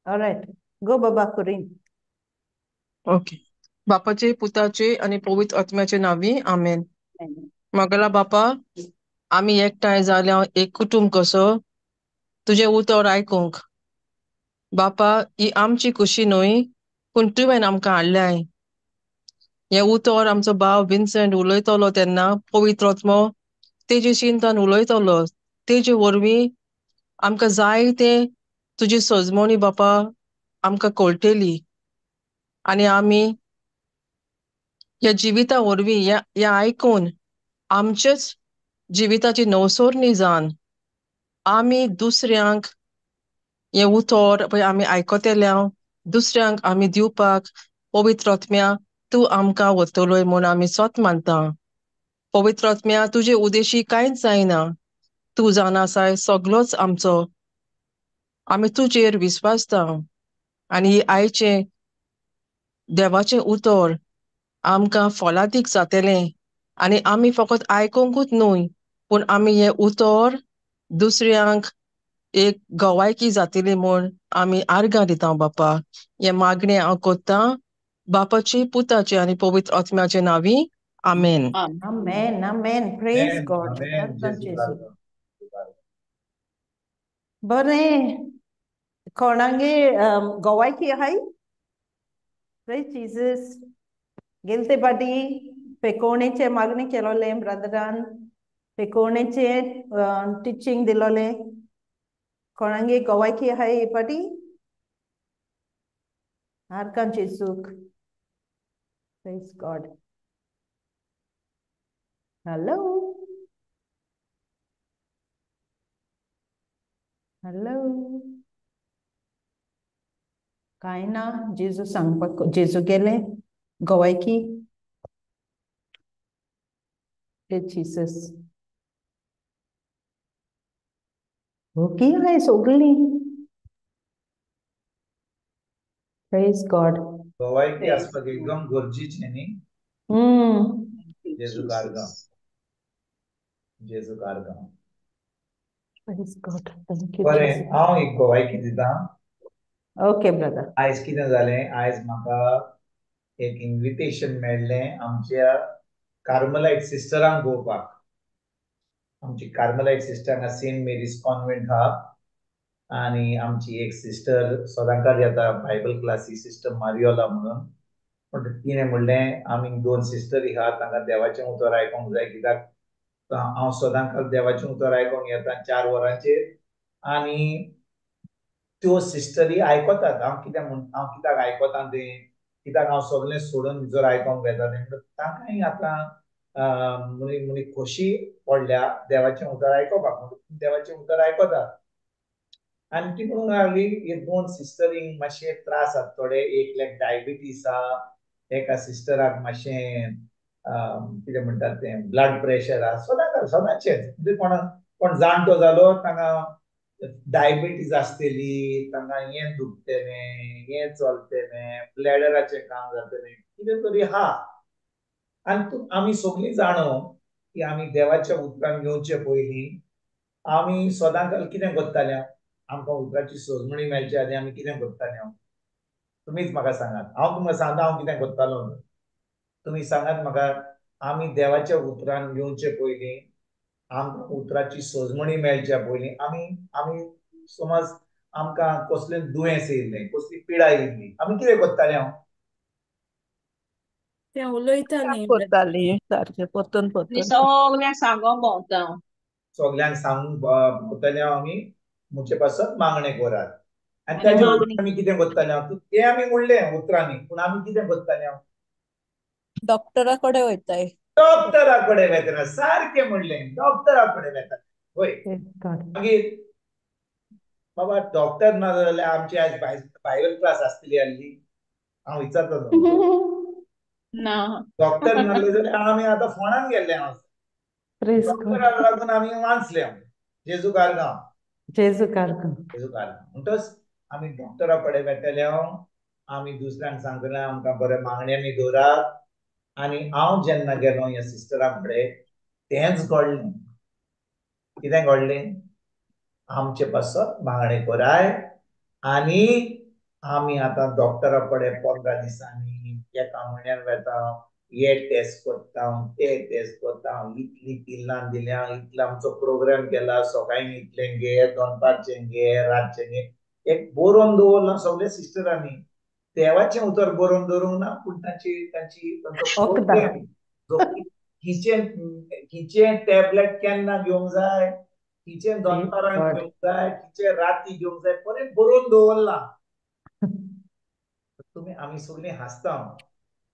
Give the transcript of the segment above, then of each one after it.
All right. Go Baba Corinne. Okay. बापाचे पुताचे आनी पवित्र आत्म्याचे नांवी आमेन. मागला बापा, आमी एकठांय जाल्या एक कुटुंब कसो तुजें उतर आयकूंक. बापा, ही आमची खुशी न्हय, पूण तुवें आमकां हाडल्याय. हें उतर आमचो भाव विन्सेंट उलयतलो तेन्ना पवित्र आत्मो तेजे चिंतन उलयतलो, तेजे वरवीं आमकां जाय तें तुजी सजमणी बापा आमकां कळटली आनी आमी ह्या जिविता वरवीं ह्या आयकून आमचेच जिविताची नवसरणी जावन आमी दुसऱ्यांक हें उतर पळय आमी आयकतले, दुसऱ्यांक आमी दिवपाक पवित्र आत्म्या तूं आमकां वतलोय म्हूण आमी सत मानता. पवित्र आत्म्या तुजे उदेशी कांयच जायना, तूं जाणा आसाय सगलोच आमचो, आमी तुजेर विस्वासता आनी आयचें देवाचें उतर आमकां फलादीक जातलें आनी आमी फकत आयकुंकूच न्हय पूण आमी हें उतर दुसऱ्यांक एक गवायकी जातली म्हूण आमी आर्गां दिता बापा. हें मागणें हांव कोत्तां बापाचे पुताचे आनी पवित्र आत्म्याचे नांवी, आमेन. आमेन, आमेन. Praise God. बरें, कोणागे गवायकी आहाय? प्रेज जीसस. गेले ते पाटी पेकोणेचे मागणी केलोले ब्रदरान, पेकोणेचे टिचींग दिलोले. कोणागे गवायकी आहाय हे पाटी? आर्कां जेजूक. Praise God. Hello hello. कांय ना, जेजू सांगपाक जेजू गेले गवायकी. Jesus. Okay आहाय सगळीं. Praise God. गवायकी आसपाक एकदम गरजेचें न्ही. जेजू कारगांव, जेजू कारगांव. Praise God. Thank you. बरें, हांव एक गवायकी दिता. Okay brother. आयज कितें जालें, आयज म्हाका एक इन्विटेशन मेळ्ळें आमच्या कार्मलायट सिस्टरांक पळोवपाक. आमची कार्मलायट सिस्टर हांगा सेंट मेरीज कॉन्व्हेंट आहा आनी आमची एक सिस्टर सदांकाळ येता बायबल क्लासी, सिस्टर मारियोला म्हणून. पूण तिणें म्हणलें आमी दोन सिस्टरी आहा, तांकां देवाचें उतर आयकूंक जाय, कित्याक हांव सदांकाळ देवाचें उतर आयकूंक येता 4 वरांचेर आनी त्यो सिस्टरी आयकतात हांव कित्याक म्हण, हांव कित्याक आयकता तें, कित्याक हांव सगळें सोडून जर आयकूंक वेता तें. तांकांय आतां मुणी खोशी पडल्या देवाचें उतर आयकोपाक, म्हणून देवाचें उतर आयकतात. आनी ती म्हणूंक लागली हे दोन सिस्टरींक मातशे त्रास आसा थोडे, एकल्याक डायबिटीस आहा, एका सिस्टराक मातशें कितें म्हणटात तें ब्लड प्रेशर आहा. सदांच सदांचेच म्हणजे कोण जाणटो जालो तांकां डायबिटीज आसतली, तांकां हें दुखतलें, हें चलतलें, ब्लॅडराचें काम जातलें, कितें तरी आहा. आनी तूं आमी सगळीं जाणो की आमी देवाच्या उतरान येवचे पयलीं आमी सदांकाल कितें करताले, आमकां उतराची सजमणी मेळचे आदी आमी कितें करताले? तुमीच म्हाका सांगात. हांव तुमकां सांगता हांव कितें करतालो, तुमी सांगात म्हाका. आमी देवाच्या उतरान येवचे पयलीं, आमकां उतराची सजमणी मेळच्या पयलीं आमी आमी समज आमकां कसलें दुयेंस येयल्लें, कसली पिडा येयल्ली, आमी कितें करताले? हांव तें उलयतालीं करतालीं सारकें परतून परतून सगल्यांक सांगोंक भोंवता, सगल्यांक सांगूंक भोंवताले आमी, म्हजे पासत मागणें करात. आनी ताजे आमी कितें करताले तें आमी म्हणलें उतरांनी, पूण आमी कितें करताले? डॉक्टरा कडेन वयताय, डॉक्टरा कडेन वेतना, सारकें म्हणलें, डॉक्टरा कडेन वेता. वय मागीर बाबा डॉक्टर ना जाल्यार आमची आयज बायबल क्लास आसतली आसली, हांव विचारता ना. डॉक्टर नासले जाल्यार आमी आतां फोनान गेल्ले. हांव डॉक्टराक लागून आमी वाचले. जेजू कारगांव, जेजू कारगांव, जेजू कारगांव. म्हणटच आमी डॉक्टरा कडेन वेतले, आमी दुसऱ्यांक सांगतले आमकां बरें मागण्यांनी दवरात. आनी हांव जेन्ना गेलो ह्या सिस्टरा कडेन तेंच घडलें. कितें घडलें? आमचे पासत मागणें कराय. आनी आमी आतां डॉक्टरा कडेन 15 दिसांनी एका म्हयन्यान वेता, हे टेस्ट करता, ते टेस्ट करता, इतली पिल्लां दिल्या, इतलो आमचो प्रोग्राम केला, सकाळीं इतलें घे, दनपारचें घे, रातचें घे, एक बरोवन दवरलां सगळे सिस्टरांनी. देवाचें उतर बरोवन दवरूंक ना, पूण तांची तांची तांचो प्रोग्राम, खंयचें टॅबलेट केन्ना घेवंक जाय, खंयचें दनपारां घेवंक जाय, खंयचें राती घेवंक जाय, बरें बरोवन दवरलां. तुमी आमी सगळीं हांसता.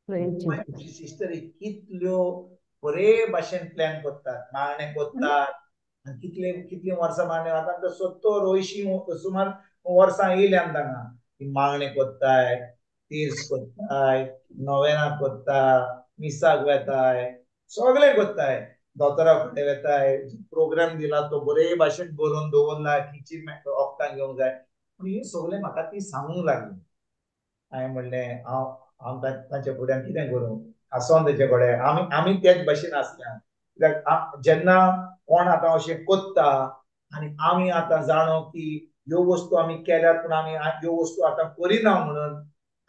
सिस्टर कितल्यो बरे भाशेन प्लॅन करतात, मागणें करतात. आनी कितले कितलीं वर्सां मागणें, आतां आमकां 70 80 सुमार वर्सां येयल्या तांकां. ती मागणें करताय, तीर्स करताय, नोवेनां करता, मिसाक वेताय, सगळें करताय, दोतोरा कडेन वेताय, प्रोग्राम दिला तो बरे भाशेन बरोवन दवरला, खंयची वखदां घेवंक जाय. पूण हें सगळें म्हाका ती सांगूंक लागली. हांवें म्हणलें हांव हांव तांच्या फुड्यान कितें करूं, हांसोन तेचे कडेन. आमी आमी तेच भाशेन आसल्या. कित्याक जेन्ना कोण आतां अशें करता आनी आमी आतां जाणो की ह्यो वस्तू आमी केल्यात, पूण आमी ह्यो वस्तू आतां करिना म्हणून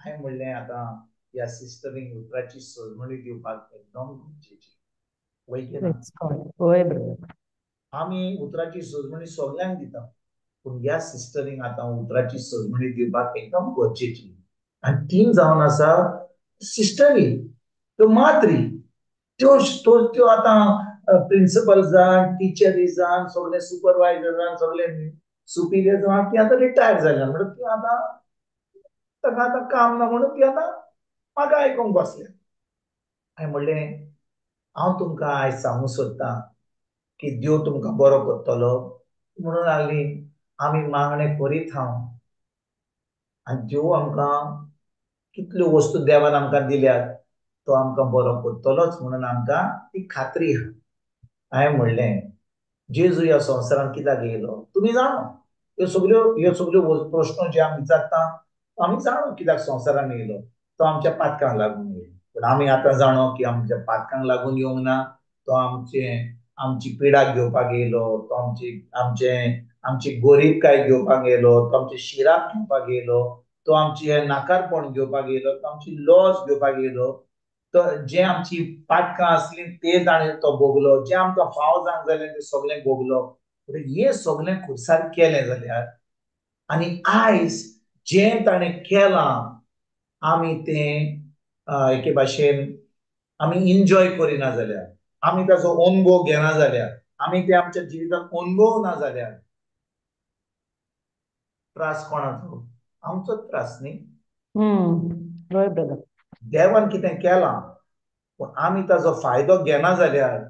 हांवें म्हणलें आतां ह्या सिस्टरींक उतराची सजमणी दिवपाक एकदम गरजेची. वय आमी उतराची सजमणी सगल्यांक दिता, पूण ह्या सिस्टरींक आतां उतराची सजमणी दिवपाक एकदम गरजेची. आनी तीन जावन आसा सिस्टरी, त्यो मात्री, त्यो त्यो आतां प्रिंसिपल जावन, टिचरी जावन, सगळे सुपरवायजर जावन, सगळे सुपिरियर जावन ती आतां रिटायर जाल्या. म्हणून ती आतां ताका आतां काम ना म्हणून ती आतां म्हाका आयकूंक बसल्या. हांवें म्हणलें हांव तुमकां आयज सांगूंक सोदतां की देव तुमकां बरो करतलो. म्हणून लागली आमी मागणें करीत हांव आनी देव आमकां कितल्यो वस्तू देवान आमकां दिल्यात तो आमकां बरो करतलोच म्हणून आमकां ती खात्री आहा. हांवें म्हणलें जेजू ह्या संवसारांत कित्याक येयलो तुमी जाणो. ह्यो सगळ्यो प्रश्न जे आमी विचारता आमी जाणो कित्याक संवसारांत येयलो. तो आमच्या पातकांक लागून येयलो. पूण आमी आतां जाणो की आमच्या पातकांक लागून येवंक ना, तो आमची पिडा घेवपाक येयलो, तो आमची आमचे आमची गोरीबकाय घेवपाक येयलो, तो आमचे शिराप घेवपाक येयलो, तो आमचे नाकारपण घेवपाक येयलो, तो आमची लॉस घेवपाक येयलो. तो जे आमची पातकां आसली ते ताणें तो भोगलो, जे आमकां फाव जावंक जालें तें सगळें भोगलो. हें सगळें खुरसार केलें जाल्यार आनी आयज जें ताणें केलां आमी तें एके भाशेन आमी इन्जॉय करिना जाल्यार, आमी ताचो अनुभव घेना जाल्यार, आमी ते आमच्या जिवितांत अनुभव ना जाल्यार त्रास कोणाचो? आमचो त्रास न्ही. देवान कितें केलां पूण आमी ताचो फायदो घेना जाल्यार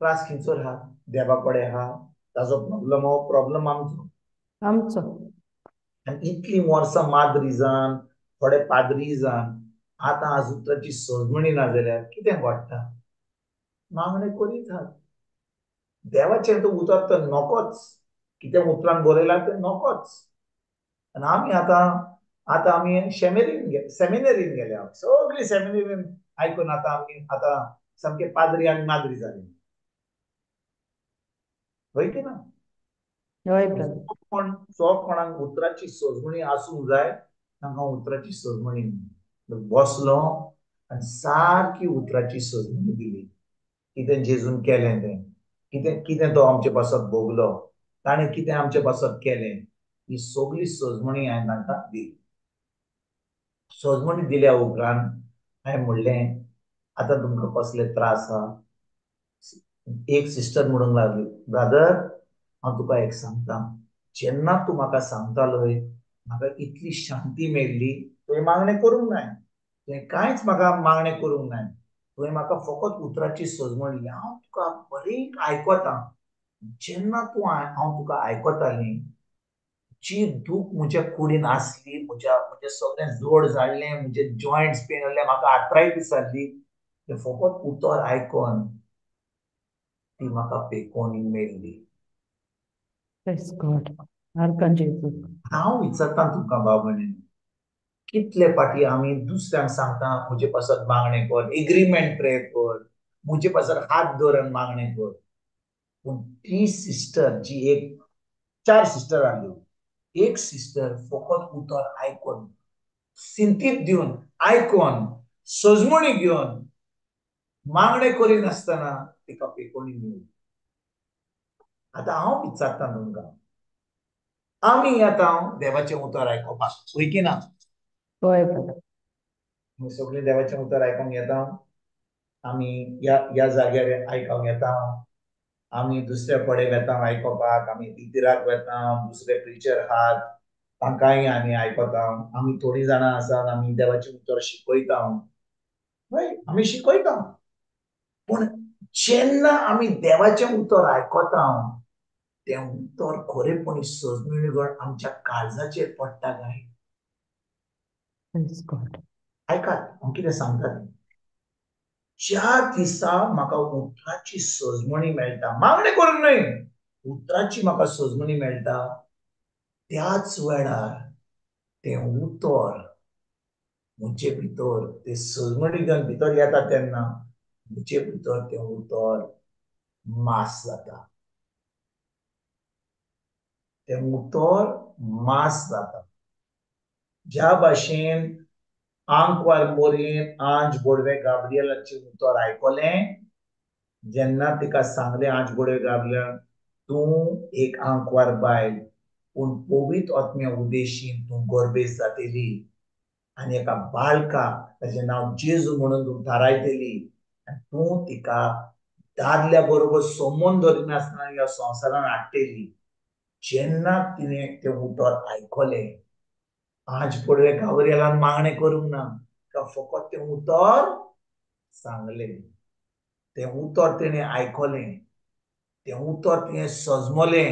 त्रास खंयचो आहा? देवा कडेन आहा. ताचो प्रॉब्लम हो प्रॉब्लम आमचो आमचो. आनी इतलीं वर्सां माद्री जावन, थोडे पाद्री जावन आतां आज उतराची सजमणी ना जाल्यार कितें घडटा? मागणें करीत आहात. देवाचें तो उतर तर नकोच, कितें उतरान बरयलां तें नकोच. आनी आमी आतां आतां आमी सेमिनरीन गेल्या, सगळी सेमिनरीन आयकून आतां आमी आतां सामके पाद्री आनी माद्री जाली. हय की ना? कोण जो कोणाक उतराची सजमणी आसूंक जाय तांकां उतराची सजमणी बसलो आनी सारकी उतराची सजमणी दिली. कितें जेजून केलें तें, कितें कितें तो आमचे पासत भोगलो, ताणें कितें आमचे पासत केलें, ही सगळी सजमणी हांवें तांकां दिली. सजमणी दिल्या उपरांत हांवें म्हणलें आतां तुमकां कसले त्रास आहा? एक सिस्टर म्हणूंक लागली, ब्रादर हांव तुका एक सांगता, जेन्ना तूं म्हाका सांगतालोय म्हाका इतली शांती मेळ्ळी. तुवें मागणें करूंक नाय, तुवें कांयच म्हाका मागणें करूंक नाय, तुवें म्हाका फकत उतराची सजमणी दिली. हांव तुका बरी आयकता. जेन्ना तूं हांव तुका आयकताली, जी दूख म्हज्या कुडीन आसली, म्हज्या म्हजें सगळें जोड जाल्लें, म्हजे जॉयंट्स पेन जाल्ले, म्हाका आर्थरायटीस जाल्ली, तें फकत उतर आयकोन ती म्हाका पेकोवणी मेळ्ळी. हांव विचारता तुमकां भाव भयणीन, कितले फाटी आमी दुसऱ्यांक सांगता म्हजे पासत मागणें कर, एग्रीमेंट प्रे कर, म्हजे पासत हात दवर आनी मागणें कर. पूण ती सिस्टर जी एक 4 सिस्टर आसल्यो, एक सिस्टर फकत उतर आयकोन सिंतीत दिवन आयकोन सजमणी घेवन मागणें करिनासतना तिका पेकोणी मेळ्ळी. आतां हांव विचारता तुमकां, आमी आतां देवाचें उतर आयकोपाक वय की ना? हय ब्रदर. आमी सगळीं देवाचें उतर आयकोंक येता, आमी ह्या जाग्यार आयकोंक येता, आमी दुसऱ्या कडेन वेता आयकोपाक, आमी तितिराक वेता, दुसरे प्रिचर आहात तांकांय आमी आयकता, आमी थोडीं जाणां आसात आमी देवाचें उतर शिकयता, हय आमी शिकयता. पूण जेन्ना आमी देवाचें उतर आयकता तें उतर खरेपणी सजमणीगण आमच्या काळजाचेर पडटा काय? आयकात हांव कितें सांगता तें. ज्या दिसा म्हाका उतराची सजमणी मेळटा, मागणें करून न्हय, उतराची म्हाका सजमणी मेळटा, त्याच वेळार तें उतर म्हजे भितर, ते सजमणी घेवन भितर येता तेन्ना म्हजे भितर तें उतर मास जाता, तें उतर मास जाता. ज्या भाशेन आंकवार मोरयेन आंज बोडवे गाब्रियलाचें उतर आयकलें, जेन्ना तिका सांगलें आंज बोडवे गाब्रियल तूं एक आंकवार बायल, पूण पवित्र आत्म्या उदेशीन तूं गर्भेस्त जातली आनी एका बाळकाक ताचें नांव जेजू म्हणून तूं थारायतली आनी तूं तिका दादल्या बरोबर संबंद दवरिनासतना ह्या संवसारान हाडटली. जेन्ना तिणें तें उतर आयकलें, आज पडवे गाब्रियलान मागणें करूंक ना, तिका फकत तें उतर सांगलें, तें उतर तिणें आयकलें, तें उतर तिणें सजमलें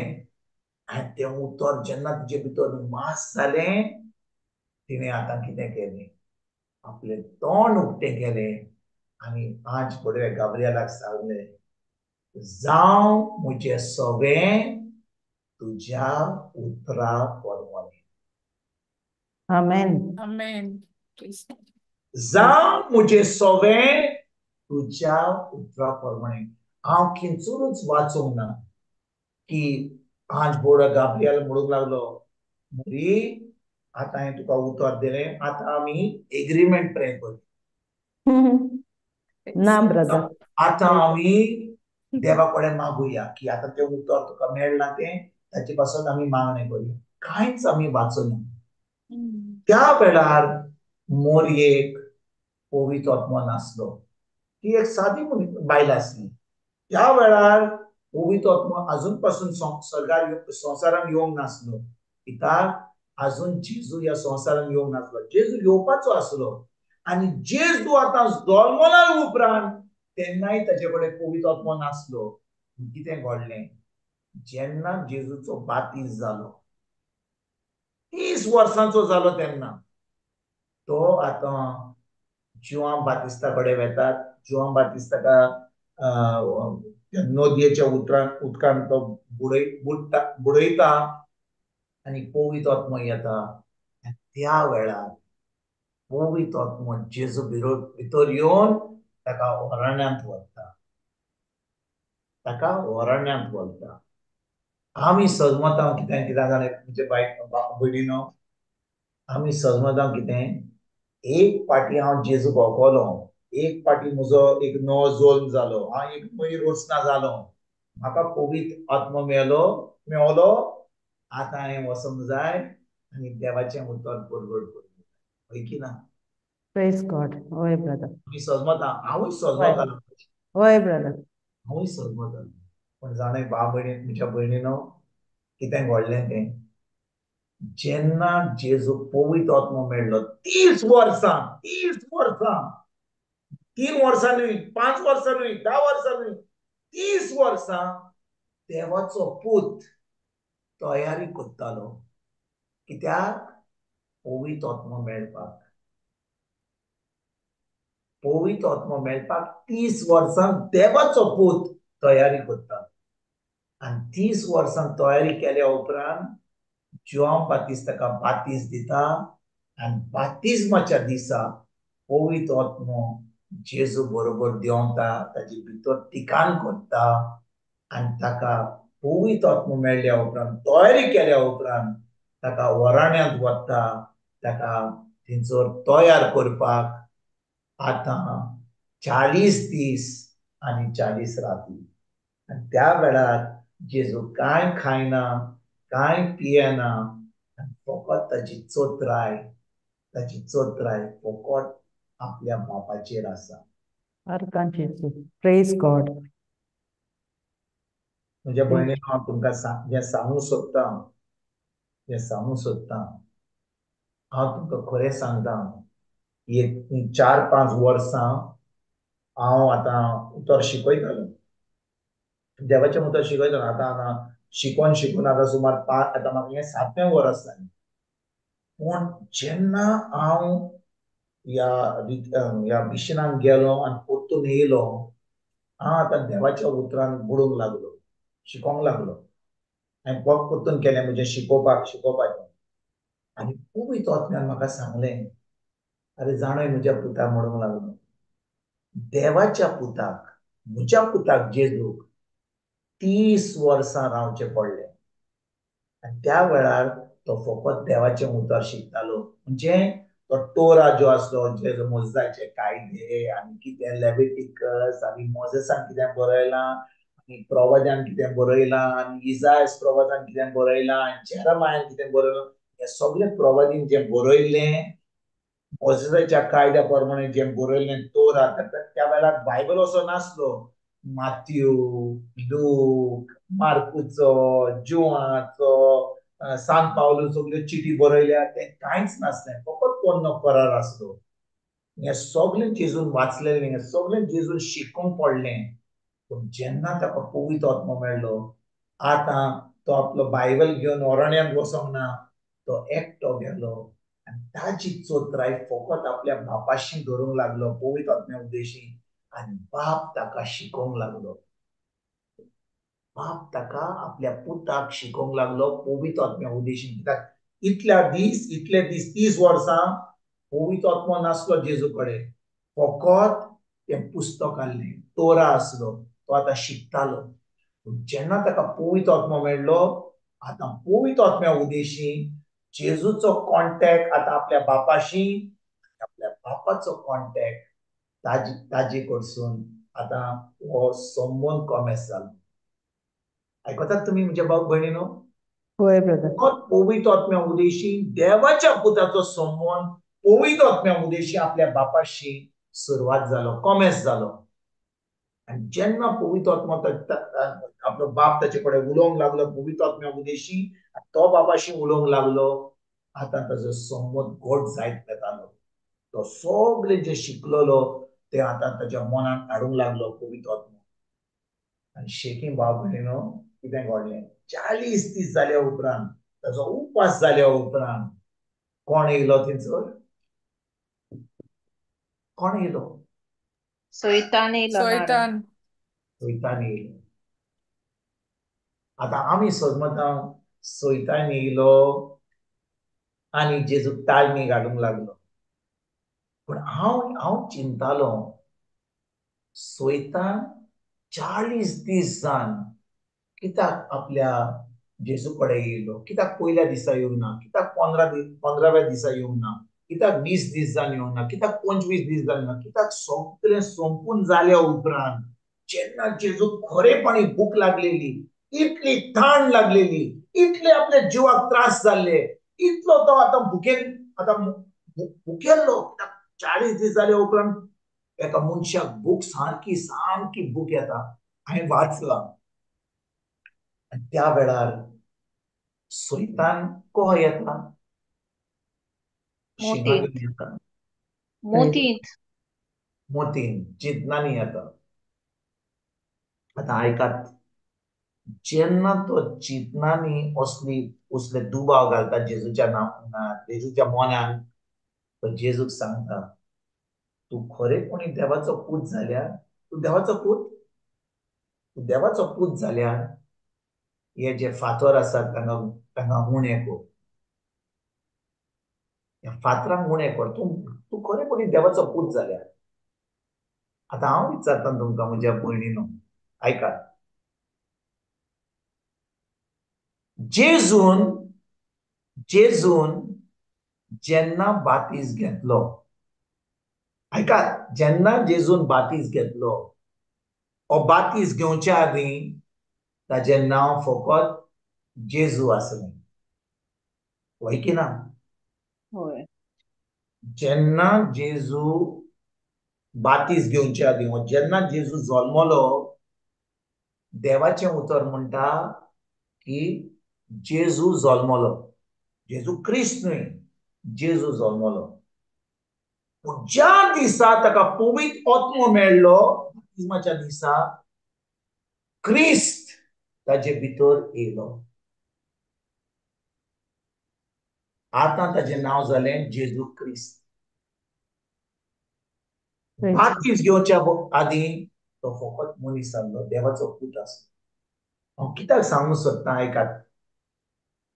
आनी तें उतर जेन्ना तिचे भितर मास जालें, तिणें आतां कितें केलें, आपलें तोंड उक्तें केलें आनी आज पडवे गाब्रियलाक सांगलें, जावं म्हजें सगळें तुज्या उतरा प्रमाणें. आमेन. आमेन. जावं म्हजें सगळें तुज्या उतरा प्रमाणें. हांव खंयसरूच वाचूंक ना की आज बोडो गाब्रियल म्हणूंक लागलो, मोरी आतां हांवें तुका उतर दिलें, आतां आमी एग्रीमेंट प्रे करूं ना ब्रदर, आतां आमी देवा कडेन मागुया की आतां तें उतर तुका मेळ्ळां तें ताचे पासून आमी मागणें करुया. कांयच आमी वाचूना. त्या वेळार मोरयेक पवित्र आत्मो नासलो, ती एक सादी बायल आसली. त्या वेळार पवित्र आत्मो अजून पासून स्वर्गार संवसारान येवंक नासलो, कित्याक अजून जेजू ह्या संवसारान येवंक नासलो, जेजू येवपाचो आसलो. आनी जेजू आतां जल्मला उपरांत तेन्नाय ताचे कडेन पवित्र आत्मो नासलो. कितें घडलें, जेन्ना जेजूचो बातीस जालो, 30 वर्सांचो जालो तेन्ना तो आतां जुआंव बातिस्ता कडेन वेतात. जुआंव बातिस्ताका नदयेच्या उदकान तो बुडयता आनी पवित्र आत्मो येता. त्या वेळार पवित्र आत्मो जेजू भितर येवन ताका अरण्यांत व्हरता, ताका अरण्यांत व्हरता. आमी सजमता कितें कितें जालें म्हणजे बायक भयणीनो, आमी सजमता कितें, एक पाटी हांव जेजूक वळखलो, एक पाटी म्हजो एक नवो जल्म जालो, हांव एक नवी रचना जालो, म्हाका पवित्र आत्मो मेळ्ळो, आतां हांवें वचूंक जाय आनी देवाचें उतर बडबड करूंक जाय. हय की ना? प्रेज गॉड. हय ब्रदर. आमी सजमता, हांवूय सजमतालो. हय ब्रदर, हांवूय सजमतालो. पूण जाणा बा भयणी, म्हज्या भयणीनो कितें घडलें तें, जेन्ना जेजू पवित्र आत्मो मेळ्ळो 30 वर्सां, 30 वर्सां, 3 वर्सां न्हय, 5 वर्सां न्हय, 10 वर्सां न्हय, 30 वर्सां देवाचो पूत तयारी करतालो. कित्याक? पवित्र आत्मो मेळपाक. पवित्र आत्मो मेळपाक 30 वर्सां देवाचो पूत तयारी करता. आनी 30 वर्सां तयारी केल्या उपरांत जुआंव बातिस्त ताका बातीस दिता आनी बातिज्माच्या दिसा पवित्र आत्मो जेजू बरोबर देंवता, ताजे भितर ठिकाण करता आनी ताका पवित्र आत्मो मेळ्ळ्या उपरांत, तयारी केल्या उपरांत ताका वराण्यांत वता, ताका थंयसर तयार करपाक आतां 40 दीस आनी 40 राती. आनी त्या वेळार जेजू कांय खायना, कांय पियेना, आनी फकत ताची चोत्राय, ताची चोत्राय फकत आपल्या बापाचेर आसा. Praise God. म्हज्या भयणीन, हांव तुमकां जें सांगूंक सोदतां, जें सांगूंक सोदतां, हांव तुमकां खरें सांगता, एक 4-5 वर्सां हांव आतां उतर शिकयतालो, देवाचें उतर शिकयतालो. आतां आतां शिकोन शिकून आतां सुमार 5, आतां म्हाका हें 7वें वर्स जालें. पूण जेन्ना हांव ह्या मिशनाक गेलो आनी परतून येयलो, हांव आतां देवाच्या उतरान बुडूंक लागलो, शिकोंक लागलो. हांवें परतून केलें म्हजें शिकोवपाक, शिकोवपाचें. आनी पवित्र आत्म्यान म्हाका सांगलें, अरे जाणय म्हज्या पुताक, म्हणूंक लागलो, देवाच्या पुताक, म्हज्या पुताक जेजूक 30 वर्सां रावचें पडलें. आनी त्या वेळार तो फकत देवाचें उतर शिकतालो. म्हणजे तो टोरा जो आसलो, जे मोजाचे कायदे आनी कितें लेविटिकस आनी मोजेसान कितें बरयलां आनी प्रवादान कितें बरयलां आनी इजायस प्रवादान कितें बरयलां आनी जेरमायान कितें बरयलां, हे सगळे प्रवादीन जें बरयल्लें, मोजेसाच्या कायद्या प्रमाणे जें बरयल्लें तोरा, त्या वेळार बायबल असो नासलो. माथ्यू, लूक, मार्कुचो, जुवाचो, सान पावलो सगल्यो चिटी बरयल्या, तें कांयच नासलें, फकत पोन्नो करार आसलो. हें सगळें जेजून वाचलेलें, हें सगळें जेजून शिकूंक पडलें. पूण जेन्ना ताका पवित्र आत्मो मेळ्ळो, आतां तो आपलो बायबल घेवन अरण्यांत वचोंक ना, तो एकटो गेलो आनी ताजी चोत्राय फकत आपल्या बापाशी धरूंक लागलो, पवित्र आत्म्या उद्देशी. आनी बाप ताका शिकोवंक लागलो, बाप ताका आपल्या पुताक शिकोवंक लागलो पवित्र आत्म्या उद्देशी. कित्याक इतल्या दीस, इतले दीस, 30 वर्सां पवित्र आत्मो नासलो जेजू कडेन, फकत तें पुस्तक आसलें, तोरा आसलो, तो आतां शिकतालो. पूण जेन्ना ताका पवित्र आत्मो मेळ्ळो, आतां पवित्र आत्म्या उद्देशी जेजूचो कॉन्टॅक्ट आतां आपल्या बापाशी, आपल्या बापाचो कॉन्टॅक्ट ताजे कडसून आतां हो संबंद कॉमेस जालो. आयकतात तुमी म्हज्या भाव भयणीनो? होय ब्रदर. पवित्र आत्म्या उद्देशी देवाच्या पुताचो संबंद पवित्र आत्म्या उद्देशी आपल्या बापाशी सुरवात जालो, कॉमेस जालो. आनी जेन्ना पवित्र आत्मो आपलो बाप ताचे कडेन उलोवंक लागलो पवित्र आत्म्या उद्देशी, तो बापाशी उलोवंक लागलो, आतां ताजो संबंद घट जायत वेतालो. तो सगळें जें शिकलेलो तें आतां ताच्या मनान हाडूंक लागलो पवित्र आत्मो. आनी शेकी भाव भयणीनो, कितें घडलें, 40 दीस जाल्या उपरांत, ताजो उपास जाल्या उपरांत कोण येयलो थंयसर? कोण येयलो? सैतान येयलो. सैतान, सैतान येयलो. आतां आमी समजता सैतान येयलो आनी जेजूक ताळणी घालूंक लागलो. पूण हांव चिंतालो, सैतान 40 दीस जावन कित्याक आपल्या जेजू कडेन येयलो, कित्याक पयल्या दिसा येवंक ना, कित्याक 15व्या दिसा येवंक ना, कित्याक 20 दीस जावन येवंक ना, कित्याक 25 दीस जावन येवंक ना, कित्याक सगळें सोंपून जाल्या उपरांत जेन्ना जेजूक खरेपणी भूक लागलेली, इतली ताण लागलेली, इतले आपल्या जिवाक त्रास जाल्ले, इतलो तो आतां भुकेन, आतां भुकेल्लो. कित्याक 40 दीस जाल्या उपरांत एका मनशाक भूक सारकी सामकी भूक येता, हांवें वाचलां. आनी त्या वेळार सैतान को येता? मोतींत, मोतींत, मोतीन, चिंतनांनी येता. आतां आयकात, जेन्ना तो चिंतनांनी असली उसले दुबाव घालता जेजूच्या नांव, जेजूच्या मनान, तो जेजूक सांगता, तूं खरेपणी देवाचो पूत जाल्यार, तूं देवाचो पूत, तूं देवाचो पूत जाल्यार हे जे फातर आसात तांकां तांकां उणें कर, ह्या फातरांक उणें कर, तूं तूं खरेपणी देवाचो पूत जाल्यार. आतां हांव विचारता तुमकां म्हज्या भयणीनो, आयकात, जेजून जेजून जेन्ना बातीस घेतलो, आयकात, जेन्ना जेजून बातीस घेतलो, हो बातीस घेवच्या आदीं ताजें नांव फकत जेजू आसलें, हय की ना? हय. जेन्ना जेजू बातीस घेवच्या आदीं, जेन्ना जेजू जल्मलो, देवाचें उतर म्हणटा की जेजू जल्मलो, जेजू क्रिस्त न्हय, जेजू जल्मलो. पूण ज्या दिसा ताका पवित्र आत्मो मेळ्ळो, बाप्तिज्माच्या दिसा क्रिस्त ताजे भितर येयलो. आतां ताजें नांव जालें जेजू क्रिस्त. बातीस घेवच्या आदीं तो फकत मनीस आसलो, देवाचो पूत आसलो. हांव कित्याक सांगूंक सोदतां आयकात,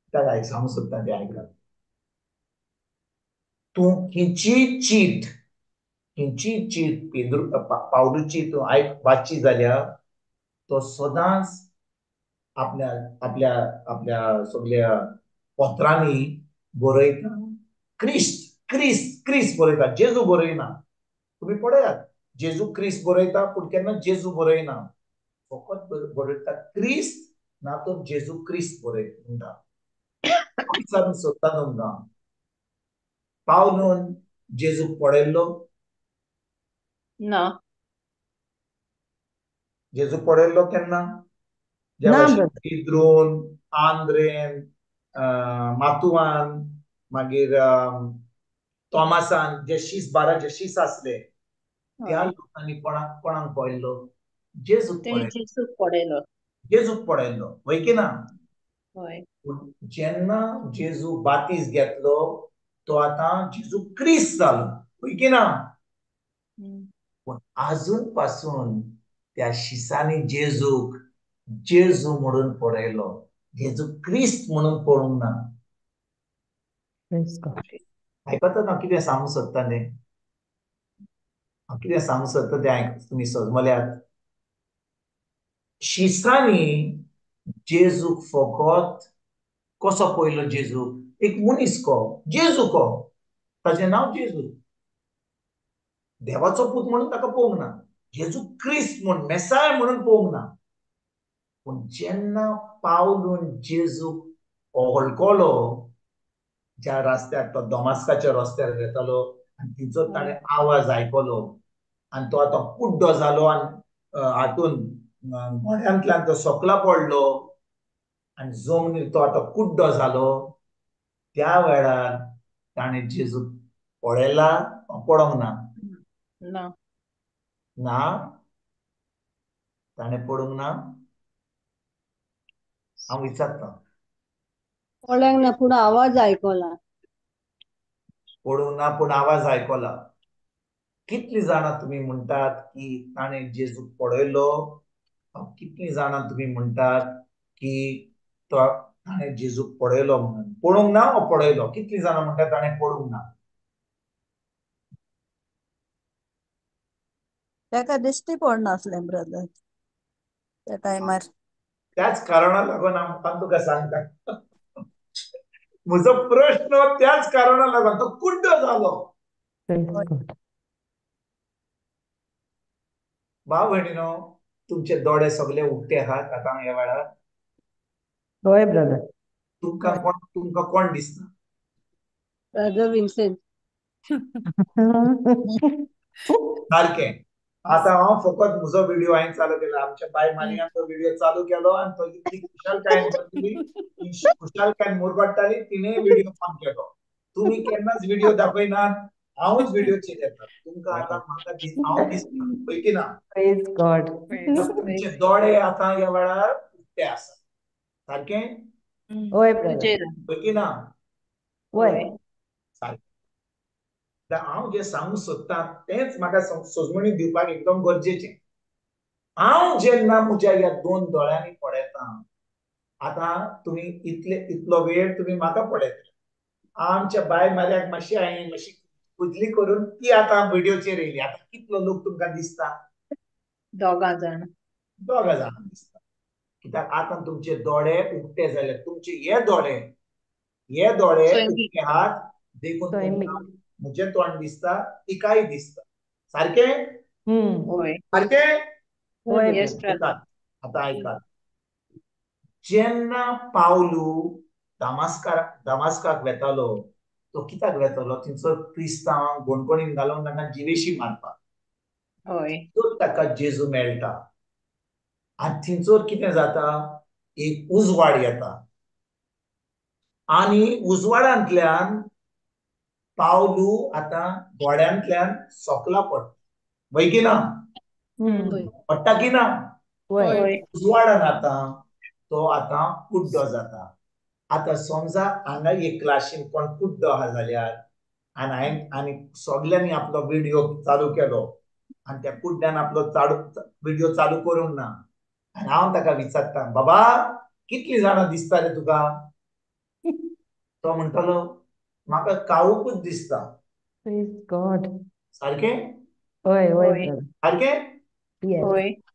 कित्याक सांगूंक सोदतां तें आयकात. तूं खंयची चीट, खंयची चीट पेद्रू पावलूची तूं आयक वाचची जाल्यार तो सदांच आपल्या आपल्या आपल्या सगल्या पत्रांनी बरयता क्रिस्त क्रिस्त क्रिस्त बरयता, जेजू बरयना. तुमी पळयात, जेजू क्रिस्त बरयता पूण केन्ना जेजू बरयना, फकत बरयता क्रिस्त ना तर जेजू क्रिस्त बरय म्हणटा. विचारूंक सोदता तुमकां, पावलून जेजूक पळयल्लो ना? जेजू पळयल्लो केन्ना? ज्या पेद्रून, आंद्रेन, मातुआन, मागीर तॉमासान, जे शीस 12 जे शीस आसले त्या लोकांनी कोणाक कोणाक पळयल्लो? जेजूक पळयल्लो, जेजूक पळयल्लो, हय की ना? पूण जेन्ना जेजू बातीस घेतलो तो आतां जेजू क्रिस्त जालो, हय की ना? पूण आजून पासून त्या शिसांनी जेजूक जेजू म्हणून पळयलो, जेजू क्रिस्त म्हणून पळोवंक ना. आयकता ना कितें सांगूंक सोदता तें? हांव कितें सांगूंक सोदता तें आयक, तुमी सजमल्यात. शिसांनी जेजूक फकत कसो पळयलो? जेजूक एक मनीस को, जेजू को, ताजें नांव जेजू, देवाचो पूत म्हणून ताका पळोवंक ना, जेजू क्रिस्त म्हूण मेसाय म्हणून पळोवंक ना. पूण जेन्ना पावलून जेजूक वळखलो, ज्या रस्त्यार तो दमास्काच्या रस्त्यार वेतालो आनी तिचो ताणें आवाज आयकलो आनी तो आतां कुड्डो जालो आनी हातून घोड्यांतल्यान तो सकला पडलो आनी जमनीर तो आतां कुड्डो जालो, त्या वेळार ताणें जेजूक पळयला पडोंक ना? ना, ताणें पडूंक ना. हांव विचारता, पडोंक ना पूण आवाज आयकला. पडूंक ना पूण आवाज आयकला. कितली जाणां तुमी म्हणटात की ताणें जेजूक पळयलो? कितली जाणां तुमी म्हणटात की तो ताणें जेजूक पळयलो म्हणून? पळोवंक ना वो पळयलो? कितली जाणां म्हणटात ताणें पळोवंक ना? ताका दिश्टी पडनासलें ब्रदर त्या टायमार. त्याच कारणाक लागून हांव तुका सांगता, म्हजो प्रश्न त्याच कारणाक लागून तो कुड्डो जालो. भाव भयणीनो, तुमचे दोळे सगळे उक्ते आहात आतां ह्या वेळार? हय ब्रदर. तुमकां कोण, तुमकां कोण दिसना? Brother Vincent. सारकें. आतां हांव फकत म्हजो व्हिडियो हांवें चालू केलो, आमच्या बाय मारियाचो व्हिडियो चालू केलो आनी तो इतली खुशालकायेन बसली, खुशालकायेन मुरगट्टाली, तिणें व्हिडियो ऑन केलो. तुमी केन्नाच व्हिडियो दाखयनात, हांवूच व्हिडियोचेर येता. तुमकां आतां म्हाका हांव दिसना, हय की ना? प्रेज गॉड. तुमचे दोळे आतां ह्या वेळार उक्ते आसा, सारकें? हय ब्रदर. हय की ना? हय. सारकें. हांव जें सांगूंक सोदता तेंच म्हाका सजमणी दिवपाक एकदम गरजेचें. हांव जेन्ना म्हज्या ह्या दोन दोळ्यांनी पळयता, आतां तुमी इतले इतलो वेळ तुमी म्हाका पळयतले, आमच्या बाय मार्याक मातशी हांवें मातशी कुजली करून ती आतां व्हिडियोचेर येयली. आतां कितलो लोक तुमकां दिसता? दोगां जाण. दोगां जाणां दिसता. कित्याक आतां तुमचे दोळे उक्ते जाले, तुमचे हे दोळे, हे दोळे उक्ते आहात देखून म्हजें तोंड दिसता, तिकाय दिसता. सारकें? सारकें? आतां आयकात, जेन्ना पावलू दामास्काक वेतालो तो कित्याक वेतालो? थंयसर क्रिस्तांवांक गोणकोणीन घालून तांकां जिवेशी मारपाक. तर ताका जेजू मेळटा आनी थंयसर कितें जाता, एक उजवाड येता आनी उजवाडांतल्यान पावलू आतां गोड्यांतल्यान सोकला पडटा. वय की ना? पडटा की ना? उजवाडान आतां तो आतां कुड्डो जाता. आतां समजा हांगा एक क्लासीन कोण कुड्डो आहा जाल्यार आनी हांवें आनी सगल्यांनी आपलो विडियो चालू केलो आनी त्या कुड्ड्यान आपलो चालू विडियो चालू करूंक ना आनी हांव ताका विचारता, बाबा कितली जाणां दिसता रे तुका? तो म्हणटलो म्हाका काळोखूच दिसता. सारकें? सारकें?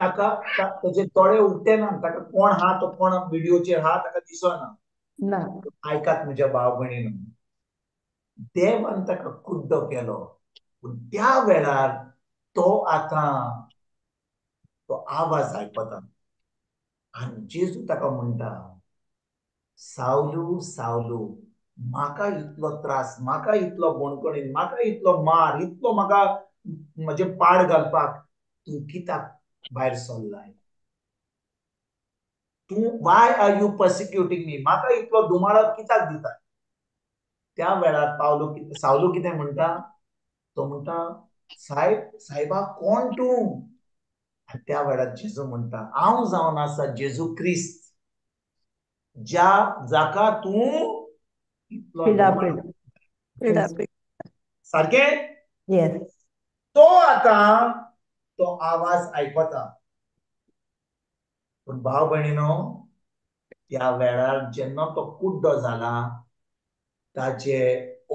ताका ताचे दोळे उक्ते ना, ताका कोण आहा तो कोण विडियोचेर आहा ताका दिसना. आयकात म्हज्या भाव भयणीनो, देवान ताका कुड्डो केलो, पूण त्या वेळार तो आतां तो आवाज आयकता आनी जेजू ताका म्हणटा, सावलू सावलू, म्हाका इतलो त्रास, म्हाका इतलो बोणकणीन, म्हाका इतलो मार, इतलो म्हाका म्हजें पाड घालपाक तूं कित्याक भायर सरलाय? तूं why are you persecuting me? म्हाका इतलो दुमाळो कित्याक दिता? त्या वेळार पावलू सावलू कितें म्हणटा? तो म्हणटा, साहेब साहेबा कोण तूं? आनी त्या वेळार जेजू म्हणटा, हांव जावन आसा जेजू क्रिस्त, ज्या जाका तूं इतलो. सारकें? तो आतां तो आवाज आयकता. पूण भाव भयणीनो, त्या वेळार जेन्ना तो कुड्डो जाला ताचे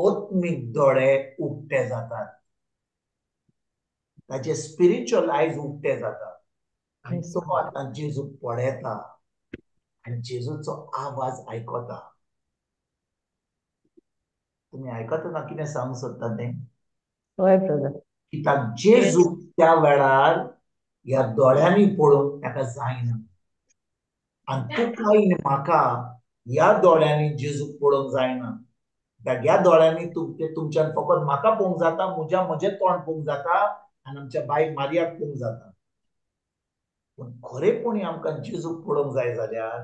आत्मीक दोळे उक्ते जातात, ताचे स्पिरिच्युअल आयज उक्ते जातात आनी तो आतां जेजूक पळयता आनी जेजूचो आवाज आयकता. तुमी आयकता ना कितें सांगूंक सोदता तें? कित्याक जेजूक त्या वेळार ह्या दोळ्यांनी पळोवंक ताका जायना आनी तुका म्हाका ह्या दोळ्यांनी जेजूक पळोवंक जायना. ह्या दोळ्यांनी तुमच्यान फकत म्हाका पळोवंक जाता, म्हज्या म्हजें तोंड पळोवंक जाता आनी आमच्या बायक मारियाक पळोवंक जाता. पूण खरेपणी आमकां जेजूक पळोवंक जाय जाल्यार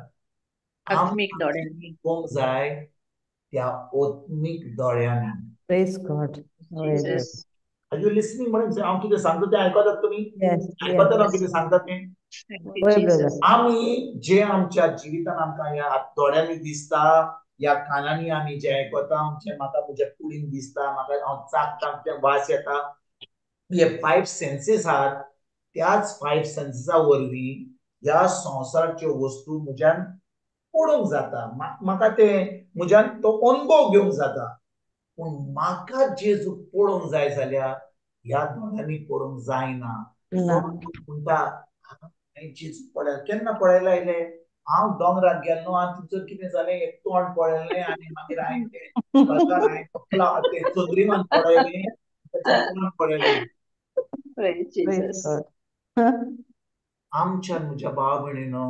आत्मीक दोळ्यांनी पळोवंक जाय, त्या आत्मीक दोळ्यांनी. Praise God. Are you listening? म्हणून हांव कितें सांगता तें आयकतात तुमी? आयकतात हांव कितें सांगता तें? आमी जे आमच्या जिवितान आमकां ह्या दोळ्यांनी दिसता, ह्या कानांनी आमी जे आयकता, आमचे म्हाका म्हज्या कुडीन दिसता, म्हाका हांव चाखता तें वास येता, हे 5 सेन्सीस आहात. त्याच 5 सेन्सीसा वरवीं ह्या संवसाराच्यो वस्तू म्हज्यान पळोवंक जाता, म्हाका तें म्हज्यान तो अनुभव घेवंक जाता. पूण म्हाका जेजू पळोवंक जाय जाल्यार ह्या दोळ्यांनी पळोवंक जायना. म्हणटा जेजू पळय केन्ना पळयला आयले, हांव दोंगरार गेल्लो आनी थंयसर कितें जालें, एक तोंड पळयलें आनी मागीर हांवें तें चंद्रिमान पळयलें, तोंड पळयलें. आमच्या म्हज्या भाव भयणीनो,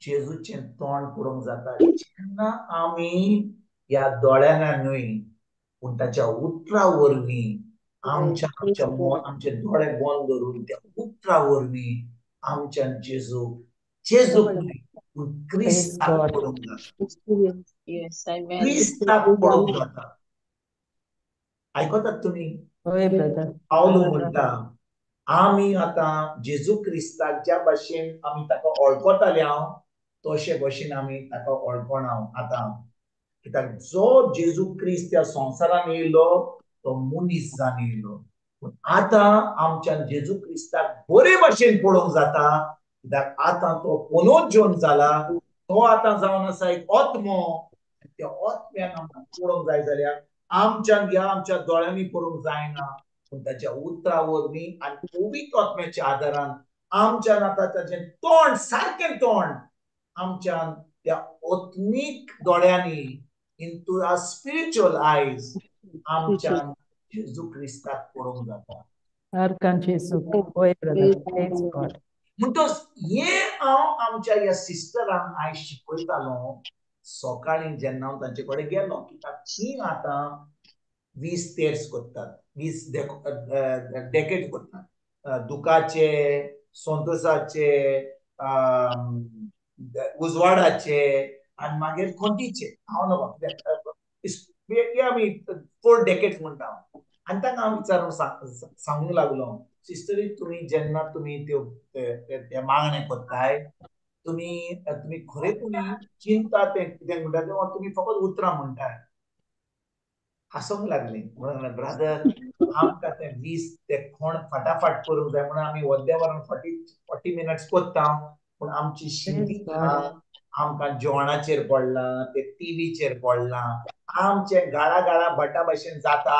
जेजूचें तोंड पळोवंक जाता जेन्ना आमी ह्या दोळ्यांनी न्हय पूण ताच्या उतरा वरवीं आमच्या आमच्या आमचे दोळे बंद धरून त्या उतरा वरवीं आमच्या जेजूक जेजूक न्हय पूण क्रिस्ताक पळोवंक जाता. क्रिस्ताक पळोवंक जाता. आयकतात तुमी? पावलू म्हणटा, आमी आतां जेजू क्रिस्ताक ज्या भाशेन आमी ताका वळखताले हांव तशे भशेन आमी ताका वळखना आतां. कित्याक जो जेजू क्रिस्त त्या संवसारान येयलो तो मनीस जावन येयलो, पूण आतां आमच्यान जेजू क्रिस्ताक बरे भशेन पळोवंक जाता. कित्याक आतां तो पुनर्जन्म जाला, तो आतां जावन आसा एक आत्मो. त्या आत्म्यान आमकां पळोवंक जाय जाल्यार आमच्यान ह्या आमच्या दोळ्यांनी पळोवंक जायना, पूण ताच्या उतरा वरवीं आनी पवित्र आत्म्याच्या आदारान आमच्यान आतां ताचें तोंड सारकें तोंड आमच्यान त्या ओत्मीक दोळ्यांनी, इनटू our spiritual आयज, आमच्यान जेजू क्रिस्ताक पळोवंक जाता. म्हणटच हें हांव आमच्या ह्या सिस्टरांक आयज शिकयतालो सकाळीं जेन्ना हांव तांचे कडेन गेलो, कित्याक तीं आतां 20 तेर्स करतात, 20 डेकेट करतात, दुखाचे, संतोषाचे, उजवाडाचे आनी मागीर खंतीचे. हांव नको कित्याक आमी 4 डेकेट्स म्हणटा. आनी तांकां हांव विचारून सांगूंक लागलो, सिस्टरी तुमी जेन्ना तुमी त्यो मागणें करताय, तुमी तुमी खरेपणी चिंता तें कितें म्हणटा तें तुमी फकत उतरां म्हणटाय. हांसूंक लागली. म्हणून ब्रदर आमकां ते 20 ते खोण फाटाफाट करूंक जाय म्हणून आमी अर्द्या वरान 40 मिनट्स करता, पूण आमची शिंती आमकां जेवणाचेर पडलां, ते टिवीचेर पडलां, आमचे गाळा गाळा भटा भशेन जाता,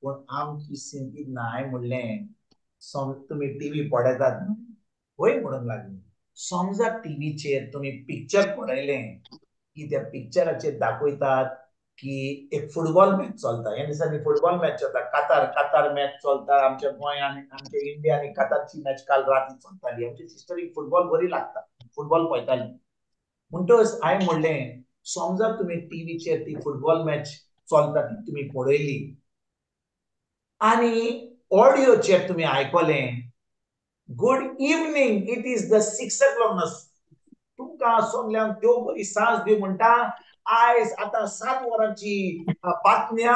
पूण आमची सिंती नाय. म्हणलें तुमी टिवी पळयतात वय म्हणूंक लागली. समजा टिवीचेर तुमी पिक्चर पळयलें की त्या पिक्चराचेर दाखयतात की एक फुटबॉल मॅच चलता, ह्या दिसांनी फुटबॉल मॅच चलता, कातार कातार मॅच चलता आमच्या गोंयांत, आमच्या इंडिया आनी कातारची मॅच काल राती चलताली. आमच्या सिस्टरीक फुटबॉल बरी लागता, फुटबॉल पळयताली. म्हणटच हांवें म्हणलें समजा तुमी टिवीचेर ती फुटबॉल मॅच चलता ती तुमी पळयली आनी ऑडियोचेर तुमी आयकलें good evening, it is the 6 o'clock, तुमकां सगल्यांक देव बरी सांज दी म्हणटा, आयज आतां 7 वरांची बातम्या,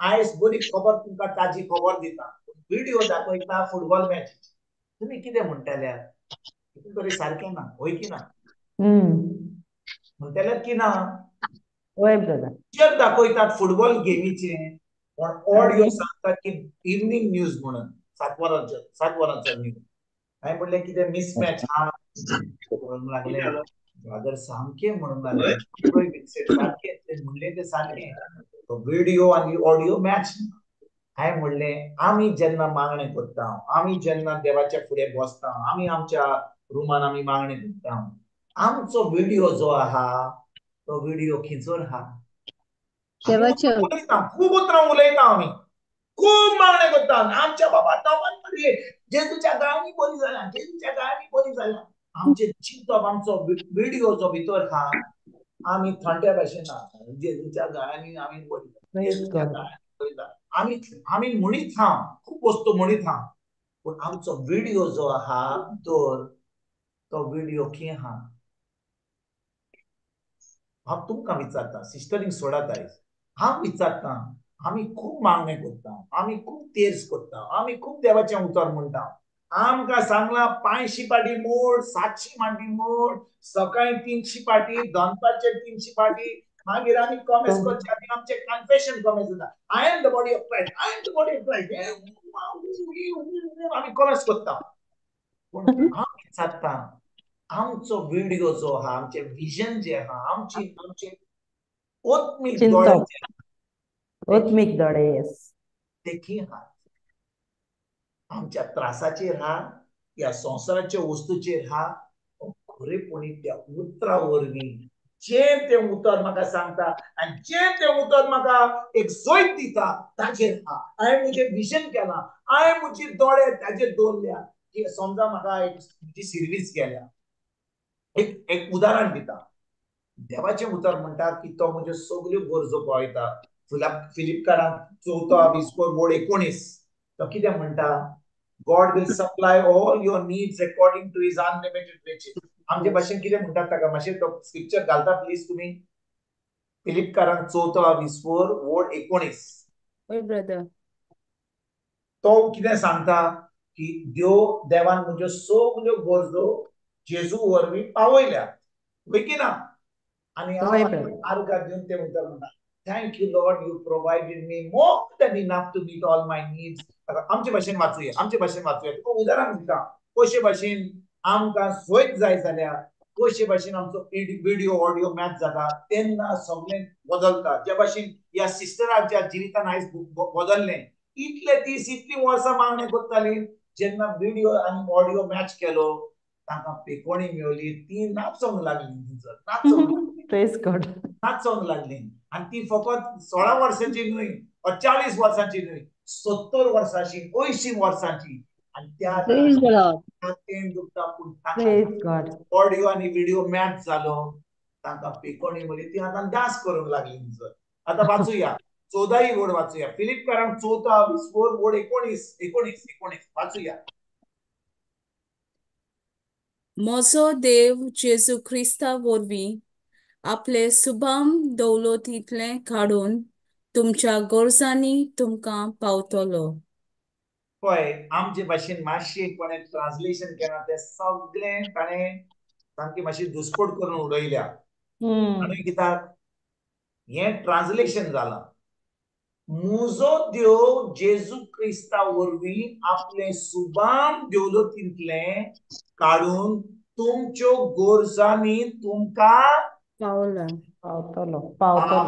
आयज बरी खबर तुमकां ताजी खबर दिता, व्हिडिओ दाखयता फुटबॉल मॅचीची, तुमी कितें म्हणटल्या? कितें तरी सारकें ना, हय की ना? म्हणटल्यार की ना? पिक्चर दाखयतात फुटबॉल गेमीचे, पण ऑडिओ सांगतात की इव्हनिंग न्यूज म्हणून 7 वरांचो, 7 वरांचो न्यूज. हांवें म्हणलें कितें मिसमॅच हा म्हणूंक लागले ब्रदर, सामकें म्हणूंक लागले सारकें म्हणलें तें सारकें, व्हिडिओ आनी ऑडिओ मॅच. हांवें म्हणलें आमी जेन्ना मागणें करता, आमी जेन्ना देवाच्या फुडें बसता, आमी आमच्या रुमान आमी मागणें करता, आमचो व्हिडिओ जो आहा तो व्हिडिओ खिंचोर आहा. खूब उतरां उलयता आमी, खूब मागणें करता, आमच्या बाबा नांवान मारये, जेजूच्या गांवांनी बरी जाल्या, जेजूच्या गांवांनी बरी जाल्या. आमचे चिंतप, आमचो व्हिडिओ जो भितर आहा, आमी थंड्या भाशेन जेजूच्या गांवांनी आमी बरी जाल्या, जेजूच्या गांवांनी बरी जाल्या, आमी आमी म्हणीत हा, खूब वस्तू म्हणीत हा, पूण आमचो व्हिडिओ जो आहा तर तो व्हिडिओ खंय आहा? हांव तुमकां विचारता, सिस्टरींक सोडात आयज, हांव विचारता, आमी खूब मागणें करता, आमी खूब तेर्स करता, आमी खूब देवाचें उतर म्हणटा, आमकां सांगलां 500 पाटी मोड, 700 पाटी मोड, सकाळी 300 पाटी, दनपारचे 300 पाटी, मागीर आमी कॉमेस करचे आनी आमचें कन्फेशन कॉमेस जाता, I am the body of Christ, I am the body of Christ, आमी कॉमेस करता. पूण हांव विचारता, आमचो व्हिडिओ जो आहा, आमचें विजन जें आहा, आमची आमचे ओत्मीक दोळे, ओत्मीक दोळे ते खंय आहा? आमच्या त्रासाचेर आहा, ह्या संवसाराच्या वस्तूचेर आहा, खरेपणी त्या उतरा वरवीं जें तें उतर म्हाका सांगता आनी जें तें उतर म्हाका एक जैत दिता ताचेर आहा. हांवें म्हजें विजन केलां, हांवें म्हजे दोळे ताचेर दवरल्या की समजा म्हाका एक म्हजी सिर्वीस केल्या, एक एक उदाहरण दिता, देवाचें उतर म्हणटा की तो म्हज्यो सगल्यो गरजो पळयता. फिलिपकारांक 4:19 तो कितें म्हणटा? God will supply all your needs according to his unlimited riches. आमचे भाशेन कितें म्हणटात ताका मातशें तो स्क्रिप्चर घालता प्लीज तुमी. फिलिपकारांक 4:19 ब्रदर तो कितें सांगता की देव देवान म्हज्यो सगल्यो गरजो जेजू वरवीं पावयल्या, वय की ना? आनी आर्गां दिवन ते उतर म्हणटा, thank you Lord, you provided me more than enough to meet all my needs. आमचे भाशेन वाचुया, आमचे भाशेन वाचुया. तुका उदाहरण दिता कशे भाशेन आमकां सोयत जाय जाल्यार कशे भाशेन आमचो व्हिडिओ ऑडिओ मॅच जाता तेन्ना सगळें बदलता. ज्या भाशेन ह्या सिस्टराच्या जिवितान आयज बदल्लें, इतले दीस इतलीं वर्सां मागणें करताली, जेन्ना व्हिडिओ आनी ऑडिओ मॅच केलो तांकां पेकोणी मेवली, ती नाचोंक लागली, नाचोंक नाचोंक लागली. आनी ती फकत 16 वर्सांची न्हय, 40 वर्सांची न्हय, 70 वर्सांची, 80 वर्सांची. आनी त्या दुखता, पूण ऑडियो आनी व्हिडिओ मॅच जालो, तांकां पेकोणी मेवली, ती आतां डान्स करूंक लागली. आतां वाचुया 14 वड वाचुया, फिलिपकारांक 4 20 वड 19 19 19 वाचुया. म्हजो देव जेजू क्रिस्ता वरवीं आपले सुभाम दौलतींतलें काडून तुमच्या गरजांनी तुमकां पावतलो. पळय आमचे भाशेन मातशें कोणें ट्रान्सलेशन केलां तें सगळें ताणें सामकी मातशी दुस्पोट करून उडयल्या. आनी कित्याक हें ट्रान्सलेशन जालां. म्हजो देव जेजू क्रिस्ता वरवीं आपले सुभाम दौलतींतलें काडून तुमच्यो गरजांनी तुमकां पावतलो पावतलो.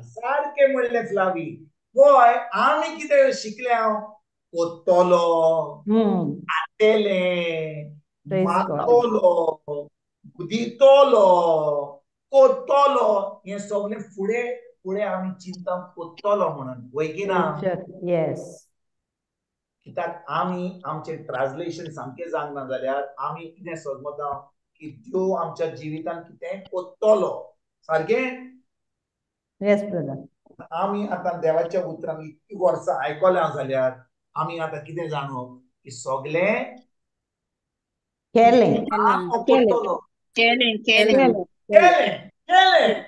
सारकें म्हणलें फ्लावी. पळय आमी कितें शिकल्या, कोत्तलो, आटेलें, मागतलो, दितलो, कोत्तलो, हें सगळें फुडें फुडें आमी चिंता कोत्तलो म्हणून, वय की ना? येस. कित्याक आमी आमचें ट्रान्सलेशन सामकें जावंक ना जाल्यार आमी कितें समजता की देव आमच्या जिवितान कितें कोत्तलो. सारकें? Yes brother. आमी आतां देवाच्या उतरान इतकी वर्सां आयकल्या जाल्यार आमी आतां कितें जाणो की सगळें केलें केलें केलें केलें.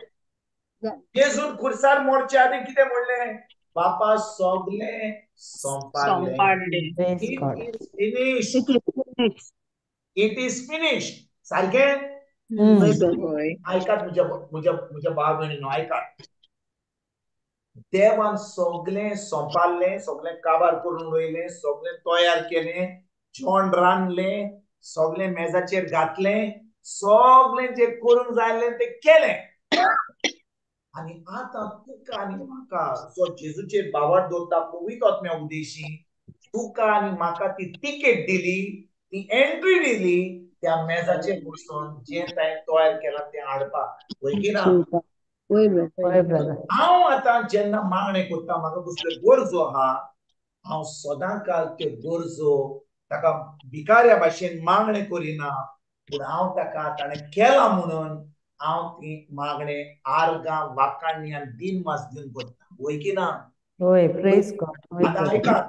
जेजून खुर्सार मोडचे आदी कितें म्हणलें? बापा सगळें सोंपाडलें. It is finished, it is finished. सारकें? आयकात म्हज्या म्हज्या म्हज्या भाव भयणीनो, आयकात. देवान सगळें सोंपाडलें, सगळें काबार करून उडयलें, सगळें तयार केलें, जेवण रांदलें, सगळें मेजाचेर घातलें, सगळें जें करूंक जाय आसलें तें केलें. आनी आतां तुका आनी म्हाका जो जेजूचेर बावट दवरता पवित्र आत्म्या उदेशी, तुका आनी म्हाका ती तिकेट दिली, ती एंट्री दिली त्या मेजाचेर बसून जें ताणें तयार केलां तें हाडपाक. वय की ना? हांव आतां जेन्ना मागणें करता, म्हाका कसल्यो गरजो आहा, हांव सदां काल त्यो गरजो ताका भिकाऱ्या भाशेन मागणें करिना, पूण हांव ताका ताणें केलां म्हणून हांव ती मागणें आर्गां वाखाणी आनी दिनवास दिवन करता. वय की ना? आतां आयकात,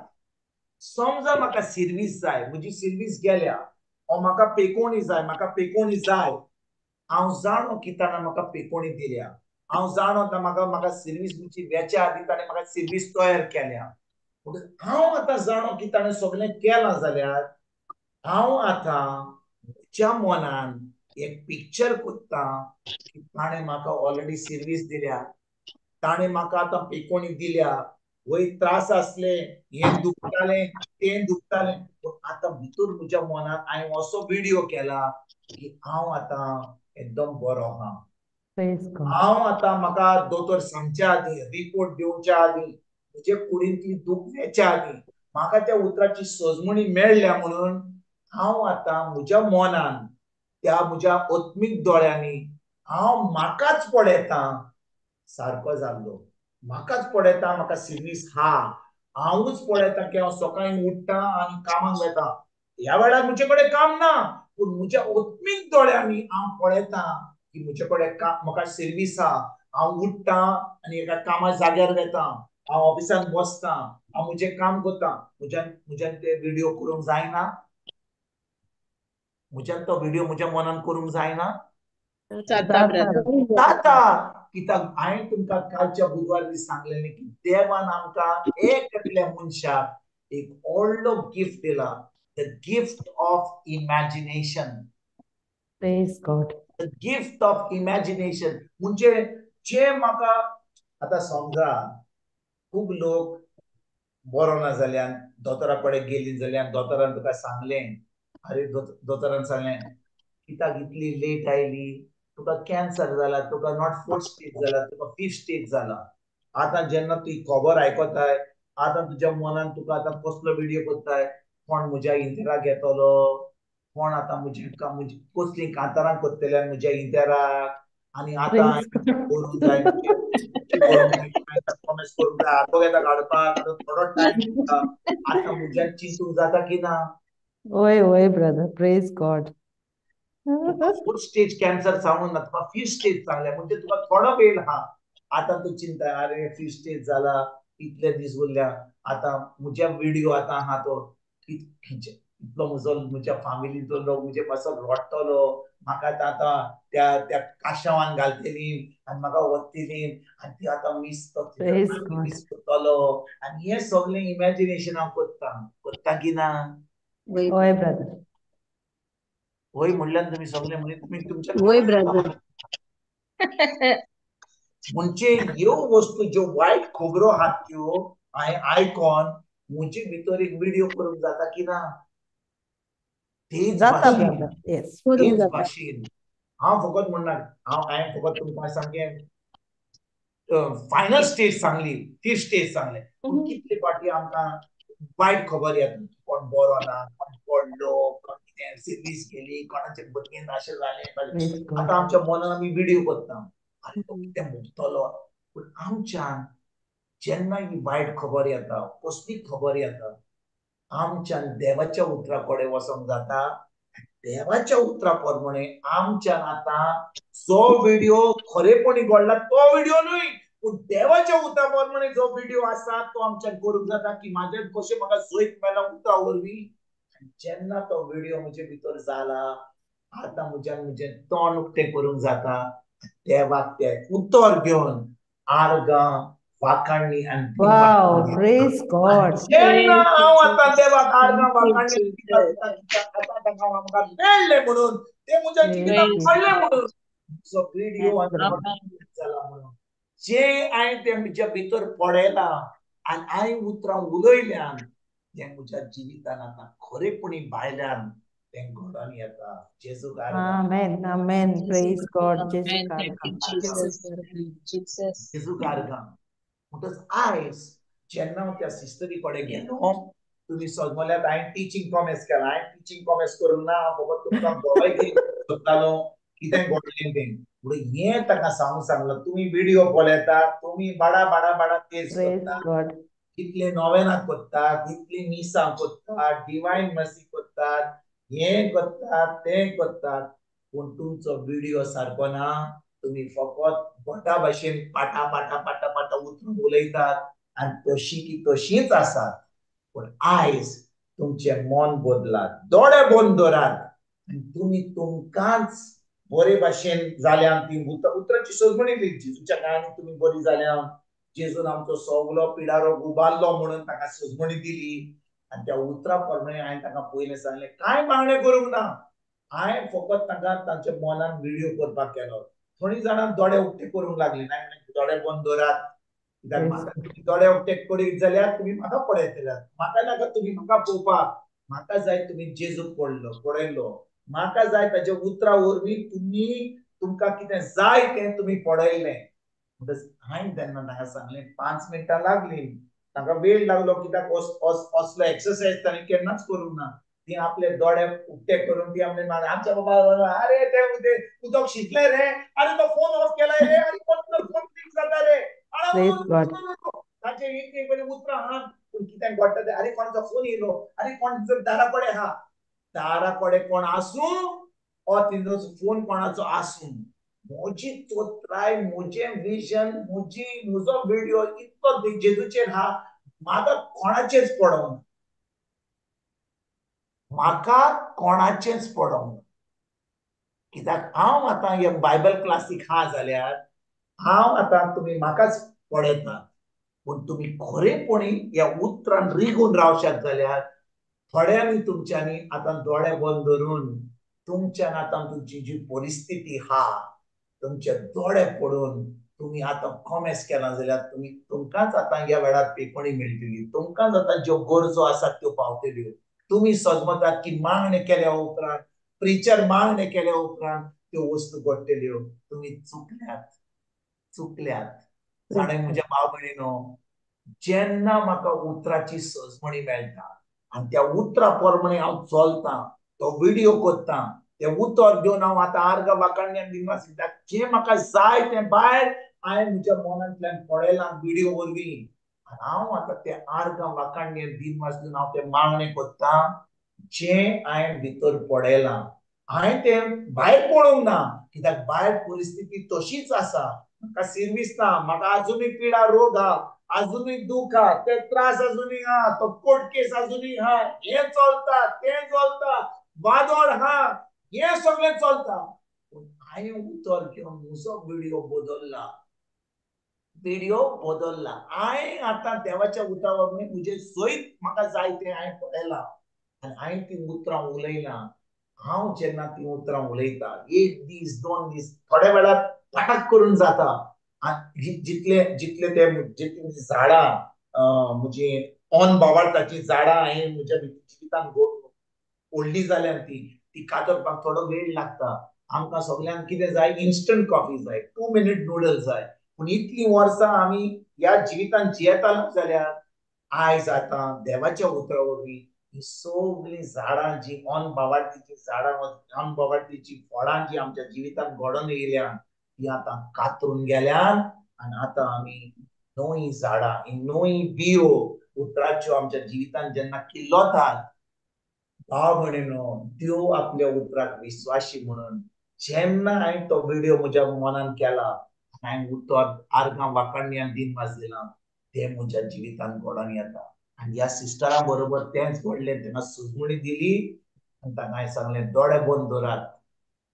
समजा म्हाका सिर्वीस जाय, म्हजी सिर्वीस गेल्या, ओ म्हाका पेकोणी जाय, म्हाका पेकोणी जाय. हांव जाणो की ताणें म्हाका पेकोणी दिल्या, हांव जाणो म्हाका म्हाका सिर्वीस म्हजी वेच्या आदी ताणें म्हाका सिर्वीस तयार केल्या. हांव आतां जाणो की ताणें सगळें केलां जाल्यार हांव आतां म्हज्या मनान एक पिक्चर करता की ताणें म्हाका ऑलरेडी सिर्वीस दिल्या, ताणें म्हाका आतां पेकोणी दिल्या. वय त्रास आसले, हें दुखतालें, तें दुखतालें, पूण आतां भितर म्हज्या मनान हांवें असो विडियो केला की हांव आतां एकदम बरो आहा. हांव आतां म्हाका दोतोर सांगच्या आदीं, रिपोर्ट दिवच्या आदीं, म्हजे कुडींतली दूख वेच्या आदीं म्हाका त्या उतराची सजमणी मेळ्ळ्या म्हणून हांव आतां म्हज्या मनान त्या म्हज्या आत्मीक दोळ्यांनी हांव म्हाकाच पळयतां सारको जाल्लो, म्हाकाच पळयता, म्हाका सिर्वीस हा, हांवूच पळयता की हांव सकाळीं उठ्ठा आनी कामाक वता. ह्या वेळार म्हजे कडेन काम ना, पूण म्हज्या आत्मीक दोळ्यांनी हांव पळयता की म्हजे कडेन म्हाका सिर्वीस हा. हांव उठ्ठा आनी एका कामा जाग्यार वता, हांव ऑफिसान बसता, हांव म्हजें काम करता. म्हज्यान म्हज्यान ते विडियो करूंक जायना, म्हज्यान तो विडियो म्हज्या मनान करूंक जायना, जाता. कित्याक हांवें तुमकां कालच्या बुधवार दीस सांगलेलें की देवान आमकां एक एकल्या मनशाक एक व्हडलो गिफ्ट दिला, the gift of imagination. Praise God. The gift of imagination म्हणजे जे म्हाका आतां समजा खूब लोक बरो ना जाल्यान दोतोरा कडेन गेली जाल्यार दोतोरान तुका सांगलें, अरे दोतोरान सांगलें कित्याक इतली लेट आयली, तुका कॅन्सर जाला, तुका not fourth stage जाला, तुका फिफ्थ स्टेज जाला. आतां जेन्ना तूं खबर आयकताय, आतां तुज्या मनान तुका आतां कसलो विडियो करताय, कोण म्हज्या इंतराक येतलो, कोण आतां म्हजी कसलीं कांतारां करतले म्हज्या इंतेराक, आनी आतां करूंक जाय, कॉमेस करूंक जाय, आतां येता काडपाक थोडो टायम, आतां म्हज्यान चिंतूंक जाता की ना? वय वय brother, praise God. Fourth stage cancer सांगून ना, तुका फिफ्थ स्टेज सांगल्या म्हणजे तुका थोडो वेळ आहा. आतां तूं चिंता, अरे फिफ्थ स्टेज जाला, इतले दीस उरल्या, आतां म्हज्या विडियो आतां आहा तो इतलो म्हजो म्हज्या फामिलीचो लोक म्हजे पासत रडटलो, म्हाका आतां त्या त्या काशावान घालतली आनी म्हाका वतली आनी ती आतां मिस मिस करतलो. आनी हें सगळें इमॅजिनेशन हांव करता करता की ना? हय ब्रदर. वय म्हणल्यार तुमी सगळे म्हणजे तुमी तुमच्या वय ब्रदर. म्हणजे ह्यो वस्तू ज्यो वायट खबरो आहात त्यो हांवें आयकोन म्हजे भितर एक विडियो करूंक जाता की ना? तेच भाशेन, तेच भाशेन हांव फकत म्हणना, हांवें फकत तुमकां सामकें फायनल स्टेज सांगली, फिफ्थ स्टेज सांगलें. पूण कितले फावटी आमकां वायट खबर येता, कोण बरो ना, कोण पडलो, कोण कितें सर्वीस गेली, कोणाचे भुरगें अशें जालें. आतां आमच्या मनान आमी विडियो करता, आनी तो कितें मुकतलो. पूण आमच्यान जेन्ना ही वायट खबर येता, कसली खबर येता, आमच्यान देवाच्या उतरा कडेन वचोंक जाता. देवाच्या उतरा प्रमाणे आमच्यान आतां जो विडियो खरेपणी घडला तो विडियो न्हय, पूण देवाच्या उतरा प्रमाणे जो विडियो आसा तो आमच्यान करूंक जाता की म्हाज्या कशें म्हाका जैत मेळ्ळा उतरा वरवीं. जेन्ना तो विडियो म्हजे भितर जाला, आतां म्हज्यान म्हजें तोंड उक्तें करूंक जाता, देवाक तें उतर घेवन आर्गां वाखाणणी आनी जेन्ना हांव आतां देवाक आर्गां वाखाणणी आतां ताका म्हाका मेळ्ळें म्हणून, तें म्हज्या जिवितांत पडलें म्हणून, म्हजो विडियो जाला म्हणून जे हांवें तें म्हज्या भितर पडयलां आनी हांवें उतरां उलयल्यान तें म्हज्या जिवितान आतां खरेपणी भायल्यान तें घडोवन येता. जेजूक आमेन, आमेन, प्रेज गॉड. जेजूक आर्गां, जेजूक आर्गां. म्हणटच आयज जेन्ना हांव त्या सिस्टरी कडेन गेलो, तुमी सगल्यात हांवें टिचींग कॉमेस केला, हांवें टिचींग कॉमेस करूंक ना, हांव फकत तुमकां गोवाय सोदतालो कितें घडलें तें. म्हणून हें ताका सांगूंक सांगलां, तुमी विडियो पळयतात, तुमी बाडा बाडा बाडा तेज करता, कितले नोवेनां करतात, कितली मिसां करतात, डिवायन मर्सी करतात, हें करतात तें करतात, पूण तुमचो विडियो सारको ना. तुमी फकत भटा भाशेन पाटा पाटा पाटा पाटा उतरून उलयतात आनी तशी की तशीच आसात. पूण आयज तुमचें मन बदलात, दोळे बंद दवरात आनी तुमी तुमकांच बरे भाशेन जाल्यान ती उतराची सजमणी जेजूच्या काळान तुमी बरी जाल्यान, जेजून आमचो सगलो पिडारो उबारलो म्हणून ताका सजमणी दिली. आनी त्या उतरा प्रमाणे हांवें ताका पयलें सांगलें, कांय मागणें करूंक ना, हांवें फकत तांकां तांच्या मनान विडियो करपाक केलो. थोडीं जाणां दोळे उक्ते करूंक लागली, नाय म्हणलें दोळे बंद दवरात, कित्याक म्हाका तुमी दोळे उक्ते करीत जाल्यार तुमी म्हाका पळयतले, म्हाका नाका तुमी म्हाका पळोवपाक, म्हाका जाय तुमी जेजूक पळयलो, म्हाका जाय ताच्या उतरा वरवीं तुमी तुमकां कितें जाय तें तुमी पळयलें. म्हणटच हांवें तेन्ना तांकां सांगलें, 5 मिनटां लागलीं, तांकां वेळ लागलो, कित्याक असलो एक्सरसायज तांणी केन्नाच करूंक ना. ती आपले दोळे उक्ते करून ती आपले आमच्या बाबा, अरे ते उदक शितले रे, अरे तो फोन ऑफ केलाय रे, अरे कोण फोन फिक्स जाता रे, तांचे एक एक पयलीं उतरां आहा, पूण कितें घडटा तें, अरे कोणाचो फोन येयलो, अरे कोण दारा कडेन आहा, दारा कडेन कोण आसूं ओ तिजो फोन कोणाचो आसूं, म्हजी चोत्राय, म्हजें विजन, म्हजो विडियो इतलो जेजूचेर आहा, म्हाका कोणाचेच पडोंक ना, म्हाका कोणाचेच पडोंक ना. कित्याक हांव आतां हे बायबल क्लासीक आहा जाल्यार हांव आतां तुमी म्हाकाच पळयतात, पूण तुमी खरेपणी ह्या उतरान रिगून रावशात जाल्यार थोड्यांनी तुमच्यांनी आतां दोळे बंद धरून तुमच्यान आतां तुमची जी परिस्थिती आहा तुमचे दोळे पडून तुमी आतां कॉमेस केला जाल्यार तुमी तुमकांच आतां ह्या वेळार पेपणी मेळटली, तुमकांच आतां ज्यो गरजो आसात त्यो पावतल्यो. तुमी सजमतात की मागणें केल्या उपरांत, प्रिचर मागणें केल्या उपरांत त्यो वस्तू घडटल्यो. तुमी चुकल्यात, चुकल्यात. जाणें म्हज्या भाव भयणीनो, जेन्ना म्हाका उतराची सजमणी मेळटा आनी त्या उतरा प्रमाणे हांव चलतां, तो व्हिडिओ करता, तें उतर घेवन हांव आतां आर्गां वाखाणणी दिनवास दिता. जें म्हाका जाय तें भायर हांवें म्हज्या मनांतल्यान पळयलां व्हिडिओ वरवीं. हांव आतां ते आर्गां वाखाणणी दिनवास दिवन हांव तें मागणें करता जें हांवें भितर पळयलां. हांवें तें भायर पळोवंक ना, कित्याक भायर परिस्थिती तशीच आसा. म्हाका सिर्वीस ना, म्हाका आजुनूय पिडा रोग आहा, आजुनूय दूख आहा, ते त्रास आजुनूय आहा, तो कोर्ट केस आजुनूय आहा, हें चलता तें चलता, वादळ आहा, हें सगळें चलता. पूण हांवें उतर घेवन म्हजो व्हिडिओ बदल्ला, व्हिडिओ बदल्ला. हांवें आतां देवाच्या उतरा वरवीं म्हजें सयत म्हाका जाय तें हांवें पळयलां आनी हांवें तीं उतरां उलयलां. हांव जेन्ना तीं उतरां उलयता, एक दीस दोन दीस थोड्या वेळार पाटाक करून जाता. जितले जितले ते जितली झाडां म्हजी ऑन बावार्थाची झाडां हांवें म्हज्या जिवितान व्हडली जाल्यान ती ती कातरपाक थोडो वेळ लागता. आमकां सगल्यांक कितें जाय, इन्स्टंट कॉफी जाय, 2 मिनट नुडल्स जाय. पूण इतलीं वर्सां आमी ह्या जिवितान जियेतालो जाल्यार आयज आतां देवाच्या उतरा वरवीं ही सगळीं झाडां जी ऑन बावार्थीची झाडां, ऑन बावार्थीची फळां जी आमच्या जिवितान घडोवन येयल्या ती आतां कातरून गेल्यान. आनी आतां आमी नवीं झाडां, ही नवी बियो उतराच्यो आमच्या जिवितान जेन्ना किल्लोतात, भाव भयणीनो, देव आपल्या उतराक विस्वाशी म्हणून जेन्ना हांवें तो व्हिडिओ म्हज्या मनान केला, हांवें उतर आर्गां वाखाणणी दिनवास दिला, तें म्हज्या जिवितान घडोवन येता. आनी ह्या सिस्टरा बरोबर तेंच घडलें. तांकां सुजवणी दिली आनी तांकां हांवें सांगलें, दोळे बंद दवरात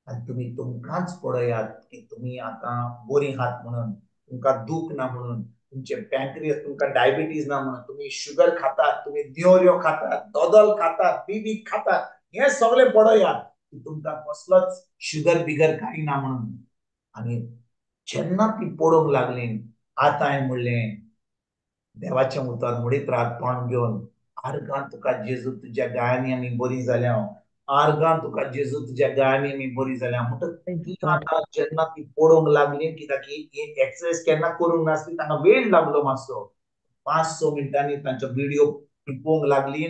आनी तुमी तुमकांच पळयात की तुमी आतां बरीं आहात म्हणून, तुमकां दूख ना म्हणून, तुमचे पँक्रियस, तुमकां डायबिटीज ना म्हणून, तुमी शुगर खातात, तुमी नेवऱ्यो खातात, दोदोल खातात, बिबी खातात, हें सगळें पळयात की तुमकां कसलोच शुगर बिगर कांय ना म्हणून. आनी जेन्ना ती पळोवंक लागली, आतां हांवें म्हणलें, देवाचें उतर म्हणीत रात तोंड घेवन, आर्गां तुका जेजू तुज्या गायांनी आमी बरी जाल्या, आर्गां तुका जेजू तुज्या गायांनी आमी बरी जाल्या. म्हणटकच ती आतां जेन्ना ती पळोवंक लागली, कित्याक ही एक्सरसाइज केन्ना करूंक नासली, तांकां वेळ लागलो मातसो, 5-6 मिनटांनी तांचो व्हिडिओ पळोवंक लागली,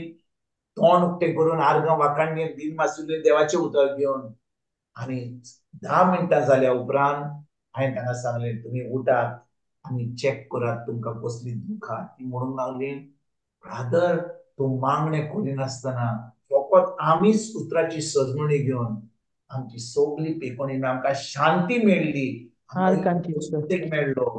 तोंड उक्तें करून आर्गां वाखाणणी दिनवास देवाचें उतर घेवन. आनी 10 मिनटां जाल्या उपरांत हांवें तांकां सांगलें, तुमी उठात आनी चॅक करात तुमकां कसली दूख आहा. ती म्हणूंक लागली, ब्रादर, तूं मागणें करिनासतना फकत आमीच उतराची सजमणी घेवन आमची सगळी पेकोणी आमकां शांती मेळ्ळी, मेळ्ळो.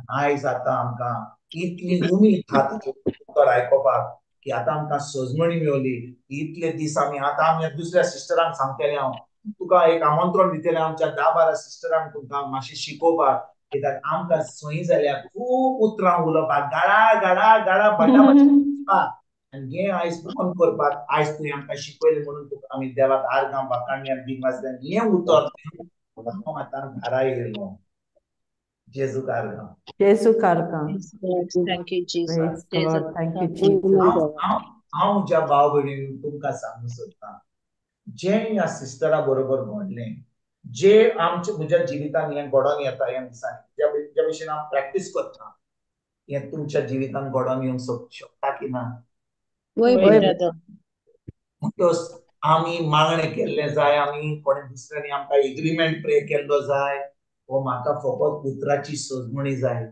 आयज आतां आमकां इतली उमेद आहा तुजें उतर आयकुपाक की आतां आमकां सजमणी मेवली. इतले दीस आमी आतां आमी दुसऱ्या सिस्टरांक सांगतले, हांव तुका एक आमंत्रण दितलें आमच्या 10-12 सिस्टरांक तुमकां मातशें शिकोवपाक, कित्याक आमकां संय जाल्या खूब उतरां उलोवपाक, गाडा गाडा गाडा बड्डा बड्डा. आनी हें आयज बंद करपाक आयज तुवें आमकां शिकयलें म्हणून तुका आमी देवाक आर्गां वाखाणणी दिनवास दिवन हें उतर हांव आतां घरा येयलो. जेजूक आर्गां, जेजूक आर्गां. Thank you Jesus. Thank you Jesus. हांव म्हज्या भाव भयणीन तुमकां सांगूंक सोदतां, जें ह्या सिस्टरा बरोबर घडलें, जे आमच्या म्हज्या जिवितान हें घडोवन येता ह्या दिसांनी, ज्या भशेन हांव प्रॅक्टीस करता, हें तुमच्या जिवितान घडोवन येवंक शकता की ना? म्हणटच आमी मागणें केल्लें जाय, आमी कोणें दुसऱ्यांनी आमकां एग्रीमेंट प्रे केल्लो जाय, वो म्हाका फकत उतराची सजमणी जाय,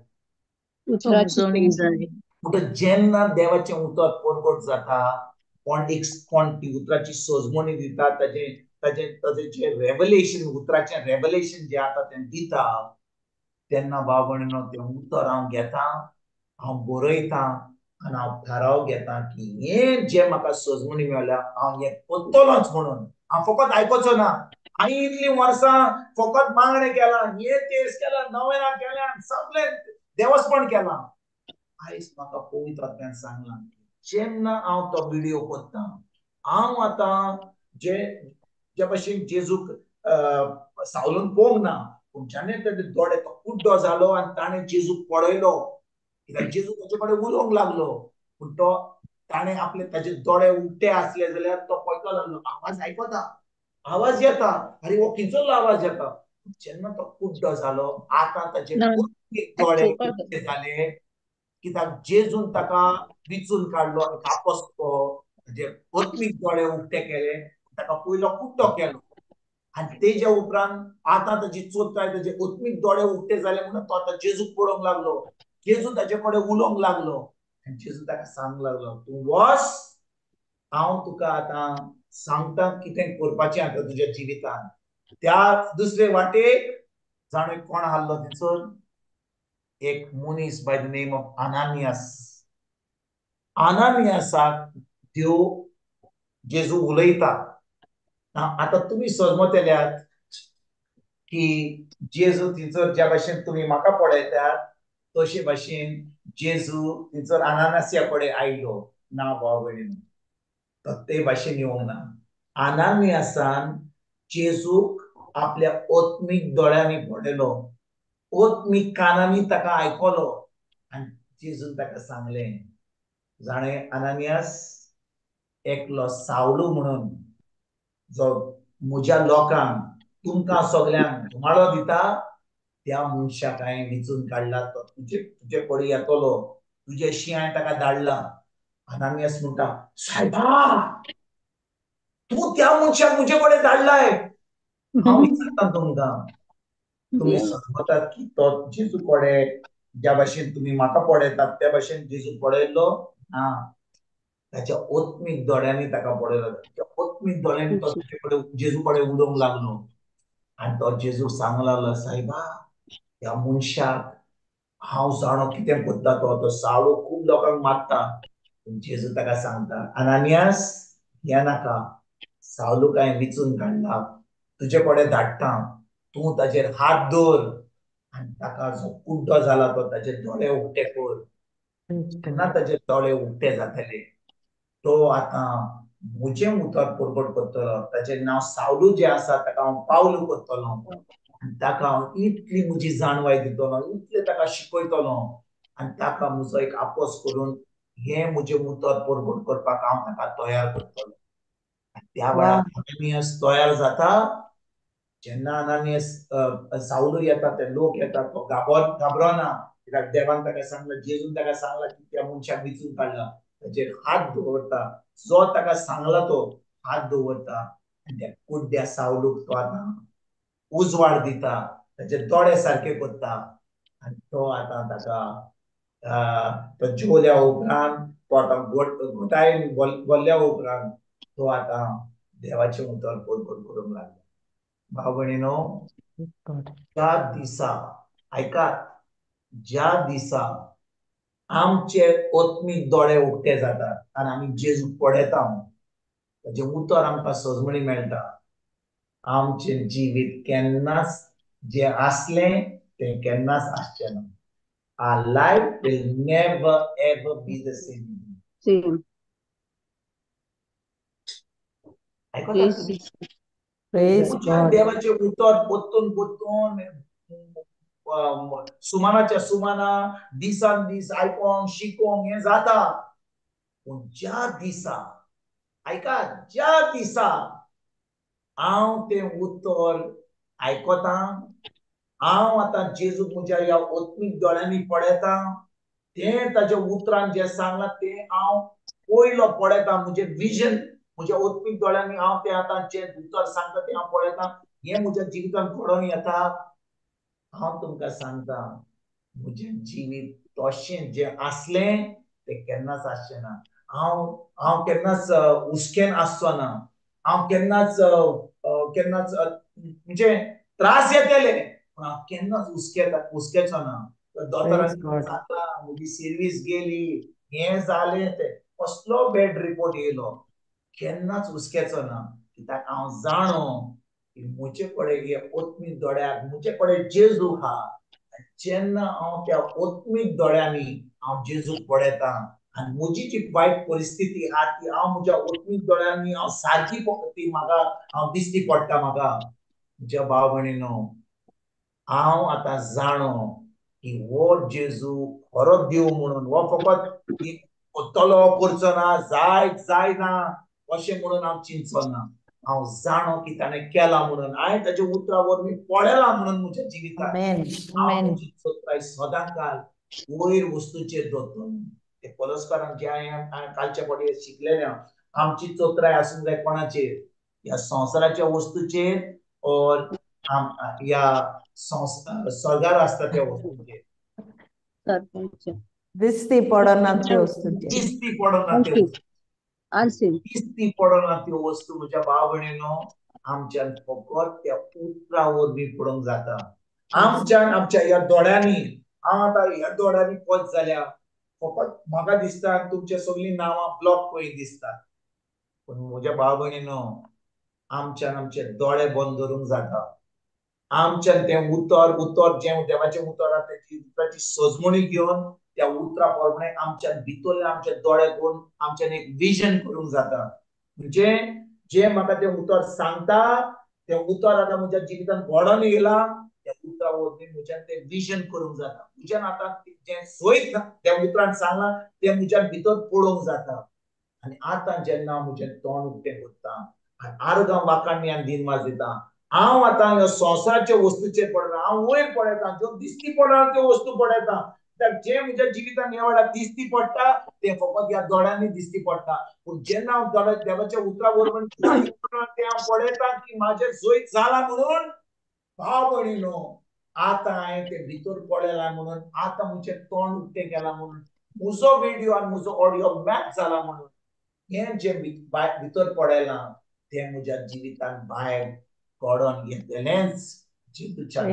उतराची जाय. म्हणटच जेन्ना देवाचें उतर परगट जाता, कोण एक कोण ती उतराची सजमणी दिता, ताजें ताजें ताजें जें रेवलेशन, उतराचें रेवलेशन जें आतां तें दिता, तेन्ना भाव भयणीनो तें उतर हांव घेता, हांव बरयतां आनी हांव थाराव घेता की हें जें म्हाका सजमणी मेळ्ळ्या हांव हें करतलोच म्हणून. हांव फकत आयकोचो ना. हांवें इतलीं वर्सां फकत मागणें केलां, हें तेस केलां, नवेनां केल्यां, सगळें देवस्पण केलां. आयज म्हाका पवित्र आत्म्यान सांगलां, जेन्ना हांव तो व्हिडिओ करता, हांव आतां जे जे भशेन जेजूक सावलून पळोवंक ना, पूण जेन्ना ताजे दोळे तो कुड्डो जालो आनी ताणें जेजूक पळयलो, कित्याक जेजू ताचे कडेन उलोवंक लागलो, पूण तो ताणें आपले ताजे दोळे उक्ते आसले जाल्यार तो पळयतलो लागलो, आवाज आयकता, आवाज येता, आरे हो खंयचो आवाज येता. जेन्ना तो कुड्डो जालो, आतां ताजे दोळे उक्ते जाले, कित्याक जेजून ताका विचून काडलो आनी कापस तो ताजे आत्मीक दोळे उक्ते केले, ताका पयलो कुड्डो केलो आनी तेज्या उपरांत आतां ताजी चोत्राय, ताजे आत्मीक दोळे उक्ते जाले म्हणून तो आतां जेजूक पळोवंक लागलो. जेजू ताजे कडेन उलोवंक लागलो आनी जेजू ताका सांगूंक लागलो, तूं वच, हांव तुका आतां सांगता कितें करपाचें आतां तुज्या जिवितान. त्या दुसरे वाटेक जाणून कोण आहलो थंयसर, एक मनीस by the name of Ananias. आनानियासाक देव जेजू उलयता. आतां तुमी समजतल्यात की जेजू थंयसर ज्या भाशेन तुमी म्हाका पळयतात तशे भाशेन जेजू थंयसर आनानासिया कडेन आयलो ना. भाव भयणीनो, तो ते भाशेन येवंक ना. आनानियासान जेजूक आपल्या आत्मीक दोळ्यांनी पळयलो, आत्मीक कानांनी ताका आयकलो आनी जेजून ताका सांगलें, जाणें आनानियास, एकलो सावलू म्हणून जो म्हज्या लोकांक तुमकां सगल्यांक धुमाळो दिता त्या मनशाक हांवें विंचून काडला, तो तुजे तुजे कडेन येतलो, तुजेशी हांवें ताका धाडला. आनानियास म्हणटा, सायबा, तूं त्या मनशाक म्हजे कडेन धाडलाय. हांव विचारता तुमकां, तुमी समजतात की तो जेजू कडेन ज्या भाशेन तुमी म्हाका पळयतात त्या भाशेन जेजू पळयल्लो ना. ताच्या आत्मीक दोळ्यांनी ताका पळयलो, ताच्या आत्मीक दोळ्यांनी तो तुजे कडेन जेजू कडेन उलोवंक लागलो आनी तो जेजूक सांगूंक लागलो, सायबा, ह्या मनशाक हांव जाणो कितें करता, तो तो सावळो खूब लोकांक मारता. जेजू ताका सांगता, आनानियास, हे नाका, सावलूक हांवें विंचून काडला, तुजे कडेन धाडटा, तूं ताजेर हात दवर आनी ताका जो कुड्डो जाला तो ताजे दोळे उक्ते कर. तेन्ना ताजे दोळे उक्ते जातले, तो आतां म्हजें उतर परगट करतलो, ताचें नांव सावलू जें आसा ताका हांव पावलू करतलो आनी ताका हांव इतली म्हजी जाणवाय दितलो, इतलें ताका शिकयतलो आनी ताका म्हजो एक आपोस करून हें म्हजें उतर परगट करपाक हांव ताका तयार करतलो. त्या वेळार आनानियास तयार जाता. जेन्ना आनानियास सावलू येता, ते लोक येतात, तो घाबरना, कित्याक देवान ताका सांगला, जेजून ताका सांगला की त्या मनशाक विंचून काडला. ताचेर हात दवरता, जो ताका सांगला तो हात दवरता आनी त्या कुड्ड्या सावलूक तो आतां उजवाड दिता, ताचे दोळे सारके करता आनी तो आतां ताका तो जेवल्या उपरांत तो आतां घोटायेन बोल्ल्या उपरांत तो आतां देवाचें उतर परगट करूंक लागलो. भाव भयणीनो, ज्या दिसा, आयकात, ज्या दिसा आमचे आत्मीक दोळे उक्ते जातात आनी आमी जेजूक पळयता, ताचें उतर आमकां सजमणी मेळटा, आमचें जिवीत केन्नाच जें आसलें तें केन्नाच आसचें ना. Our life will never ever be the same. Same. आयकता? देवाचें उतर परतून परतून सुमानाच्या सुमाना दिसान दीस आयकोंक शिकोंक हें जाता. पूण ज्या दिसा, आयका, ज्या दिसा हांव तें उतर आयकतां, हांव आतां जेजूक म्हज्या ह्या आत्मीक दोळ्यांनी पळयतां, तें ताच्या उतरान जें सांगलां तें हांव पयलो पळयतां, म्हजें विजन म्हज्या आत्मीक दोळ्यांनी हांव तें आतां जें उतर सांगता तें हांव पळयतां, हें म्हज्या जिवितांत घडोवन येता. हांव तुमकां सांगता, म्हजें जिवीत तशें जें आसलें तें केन्नाच आसचें ना. हांव हांव केन्नाच हुस्क्यान आसचो ना, हांव केन्नाच केन्नाच म्हणजे त्रास येतले पूण हांव केन्नाच हुस्केचो ना. दोतोरान सांगला म्हजी सर्वीस गेली, हें जालें, तें कसलो बॅड रिपोर्ट येयलो, केन्नाच हुस्केचो ना. कित्याक हांव जाणो की म्हजे कडेन हे आत्मीक दोळ्याक म्हजे कडेन जेजू आहा. जेन्ना हांव त्या आत्मीक दोळ्यांनी हांव जेजूक पळयतां आनी म्हजी जी वायट परिस्थिती आहा ती हांव म्हज्या आत्मीक दोळ्यांनी हांव सारकी ती म्हाका हांव दिश्टी पडटा म्हाका. म्हज्या भाव भयणीनो, हांव आतां जाणो की हो जेजू खरो देव म्हणून, हो फकत करतलो करचो ना, जाय जायना अशें म्हणून हांव चिंतचो ना. हांव जाणो की ताणें केलां म्हणून, हांवें ताच्या उतरा वरवीं पळयलां म्हणून म्हज्या जिवितांत हांव म्हजी चत्राय सदांकाळ वयर वस्तूचेर दवरतलो. ते पलस्करान जे हांवें कालच्या फावटी शिकलेलें, आमची चत्राय आसूंक जाय कोणाचेर? ह्या संवसाराच्या वस्तूचेर और ह्या स्वर्गार आसता त्या वस्तूचेर? दिसती पडना त्यो वस्तूचेर. दिसती पडना त्यो, दिसती पडना त्यो वस्तू म्हज्या भाव भयणीनो आमच्यान फकत त्या उतरा वरवीं पडोवंक जाता. आमच्यान आमच्या ह्या दोळ्यांनी, हांव आतां ह्या दोळ्यांनी पत जाल्या फकत म्हाका दिसता तुमच्या सगळीं नांवां ब्लॉक पळय दिसतात, पूण म्हज्या भाव भयणीनो आमच्यान आमचे दोळे बंद दवरूंक जाता. आमच्यान तें उतर उतर जें देवाचें उतर आसा तेची उतराची सजमणी घेवन त्या उतरा प्रमाणे आमच्यान भितरले आमचे दोळे करून आमच्यान एक विजन करूंक जाता. म्हणजे जे म्हाका तें उतर सांगता तें उतर आतां म्हज्या जिवितांत घडोवन येयलां, त्या उतरा वरवीं म्हज्यान तें विजन करूंक जाता. म्हज्यान आतां जें सोयत त्या उतरान सांगलां तें म्हज्यान भितर पळोवंक जाता. आनी आतां जेन्ना म्हजें तोंड उक्तें करता आनी आर्गां वाखाणणी आनी दिनवास दिता, हांव आतां ह्या संवसाराच्या वस्तूचेर पडना, हांव वयर पळयतां, ज्यो दिसती पडना त्यो वस्तू पळयता. जे म्हज्या जिवितान ह्या वेळार दिसती पडटा तें फकत ह्या दोळ्यांनी दिसती पडटा, पूण जेन्ना हांव देवाच्या उतरा बरोबर तें हांव पळयतां की म्हाजें जैत जालां म्हणून भाव भयणीनो आतां हांवें तें भितर पळयलां म्हणून, आतां म्हजें तोंड उक्तें केलां म्हणून, म्हजो विडियो आनी म्हजो ऑडियो मॅच जाला म्हणून हें जें भितर पळयलां तें म्हज्या जिवितान भायर घडोवन येतलेंच. जेजूच्या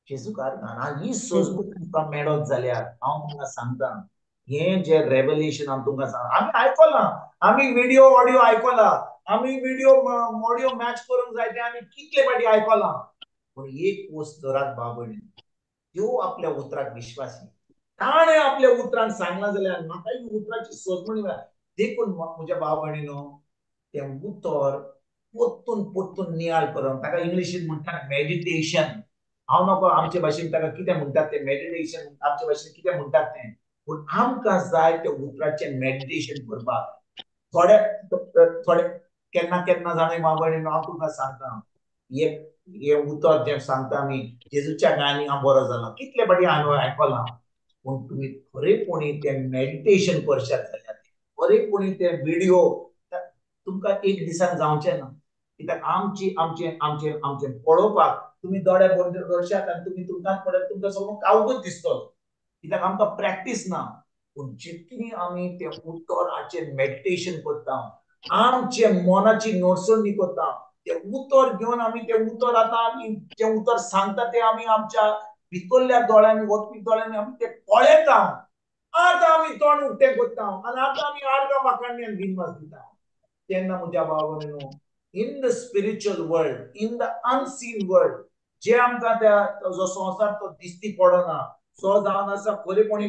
जेजू कारखान ही सजमूक तुमकां मेळत जाल्यार हांव तुमकां सांगता, हें जें रेवलेशन हांव तुमकां सांगता, आमी आयकलां, आमी विडियो ऑडियो आयकला, आमी विडियो ऑडियो मॅच करूंक जाय तें आमी कितले फावटी आयकलां, पूण एक वस्त धरात बाबडी, त्यो आपल्या उतराक विश्वासी, ताणें आपल्या उतरान सांगलां जाल्यार म्हाका ही उतराची सजमणी मेळ्ळा. देखून म्हज्या भाव भयणीनो तें उतर परतून परतून नियाळ करून, ताका इंग्लिशीन म्हणटात मेडिटेशन, हांव नको आमचे भाशेन ताका कितें म्हणटात तें मेडिटेशन, आमचे भाशेन कितें म्हणटात तें, पूण आमकां जाय त्या उतराचें मेडिटेशन करपाक. थोडे थोडे केन्ना केन्ना जाणा भाव भयणीनो हांव तुमकां सांगता, हें उतर जें सांगता आमी जेजूच्या गांनी हांव बरो जाला कितले फावटी हांवें आयकलां, पूण तुमी खरेपणी तें मेडिटेशन करशात जाल्यार, खरेपणी ते विडियो तुमकां एक दिसान जावचें ना, कित्याक आमची आमचें आमचें आमचें पळोवपाक तुमी दोळे बंद करशात आनी तुमी तुमकां पळयत तुमकां सगळो कावकूच दिसतलो, कित्याक आमकां प्रॅक्टीस ना. पूण जितली आमी तें उतराचेर मेडिटेशन करता, आमचे मनाची नोटसणी करता, तें उतर घेवन आमी तें उतर आतां आमी जें उतर सांगता तें आमी आमच्या भितरल्या दोळ्यांनी वचपी दोळ्यांनी आमी तें पळयता. आतां आमी तोंड उक्तें करता आनी आतां आमी आर्गां वाखाणणी आनी दिनवास दिता. तेन्ना म्हज्या भाव भयणीनो in the spiritual world, in the unseen world, जे आमकां त्या जो संवसार तो दिसती पडना तो जावन आसा खरेपणी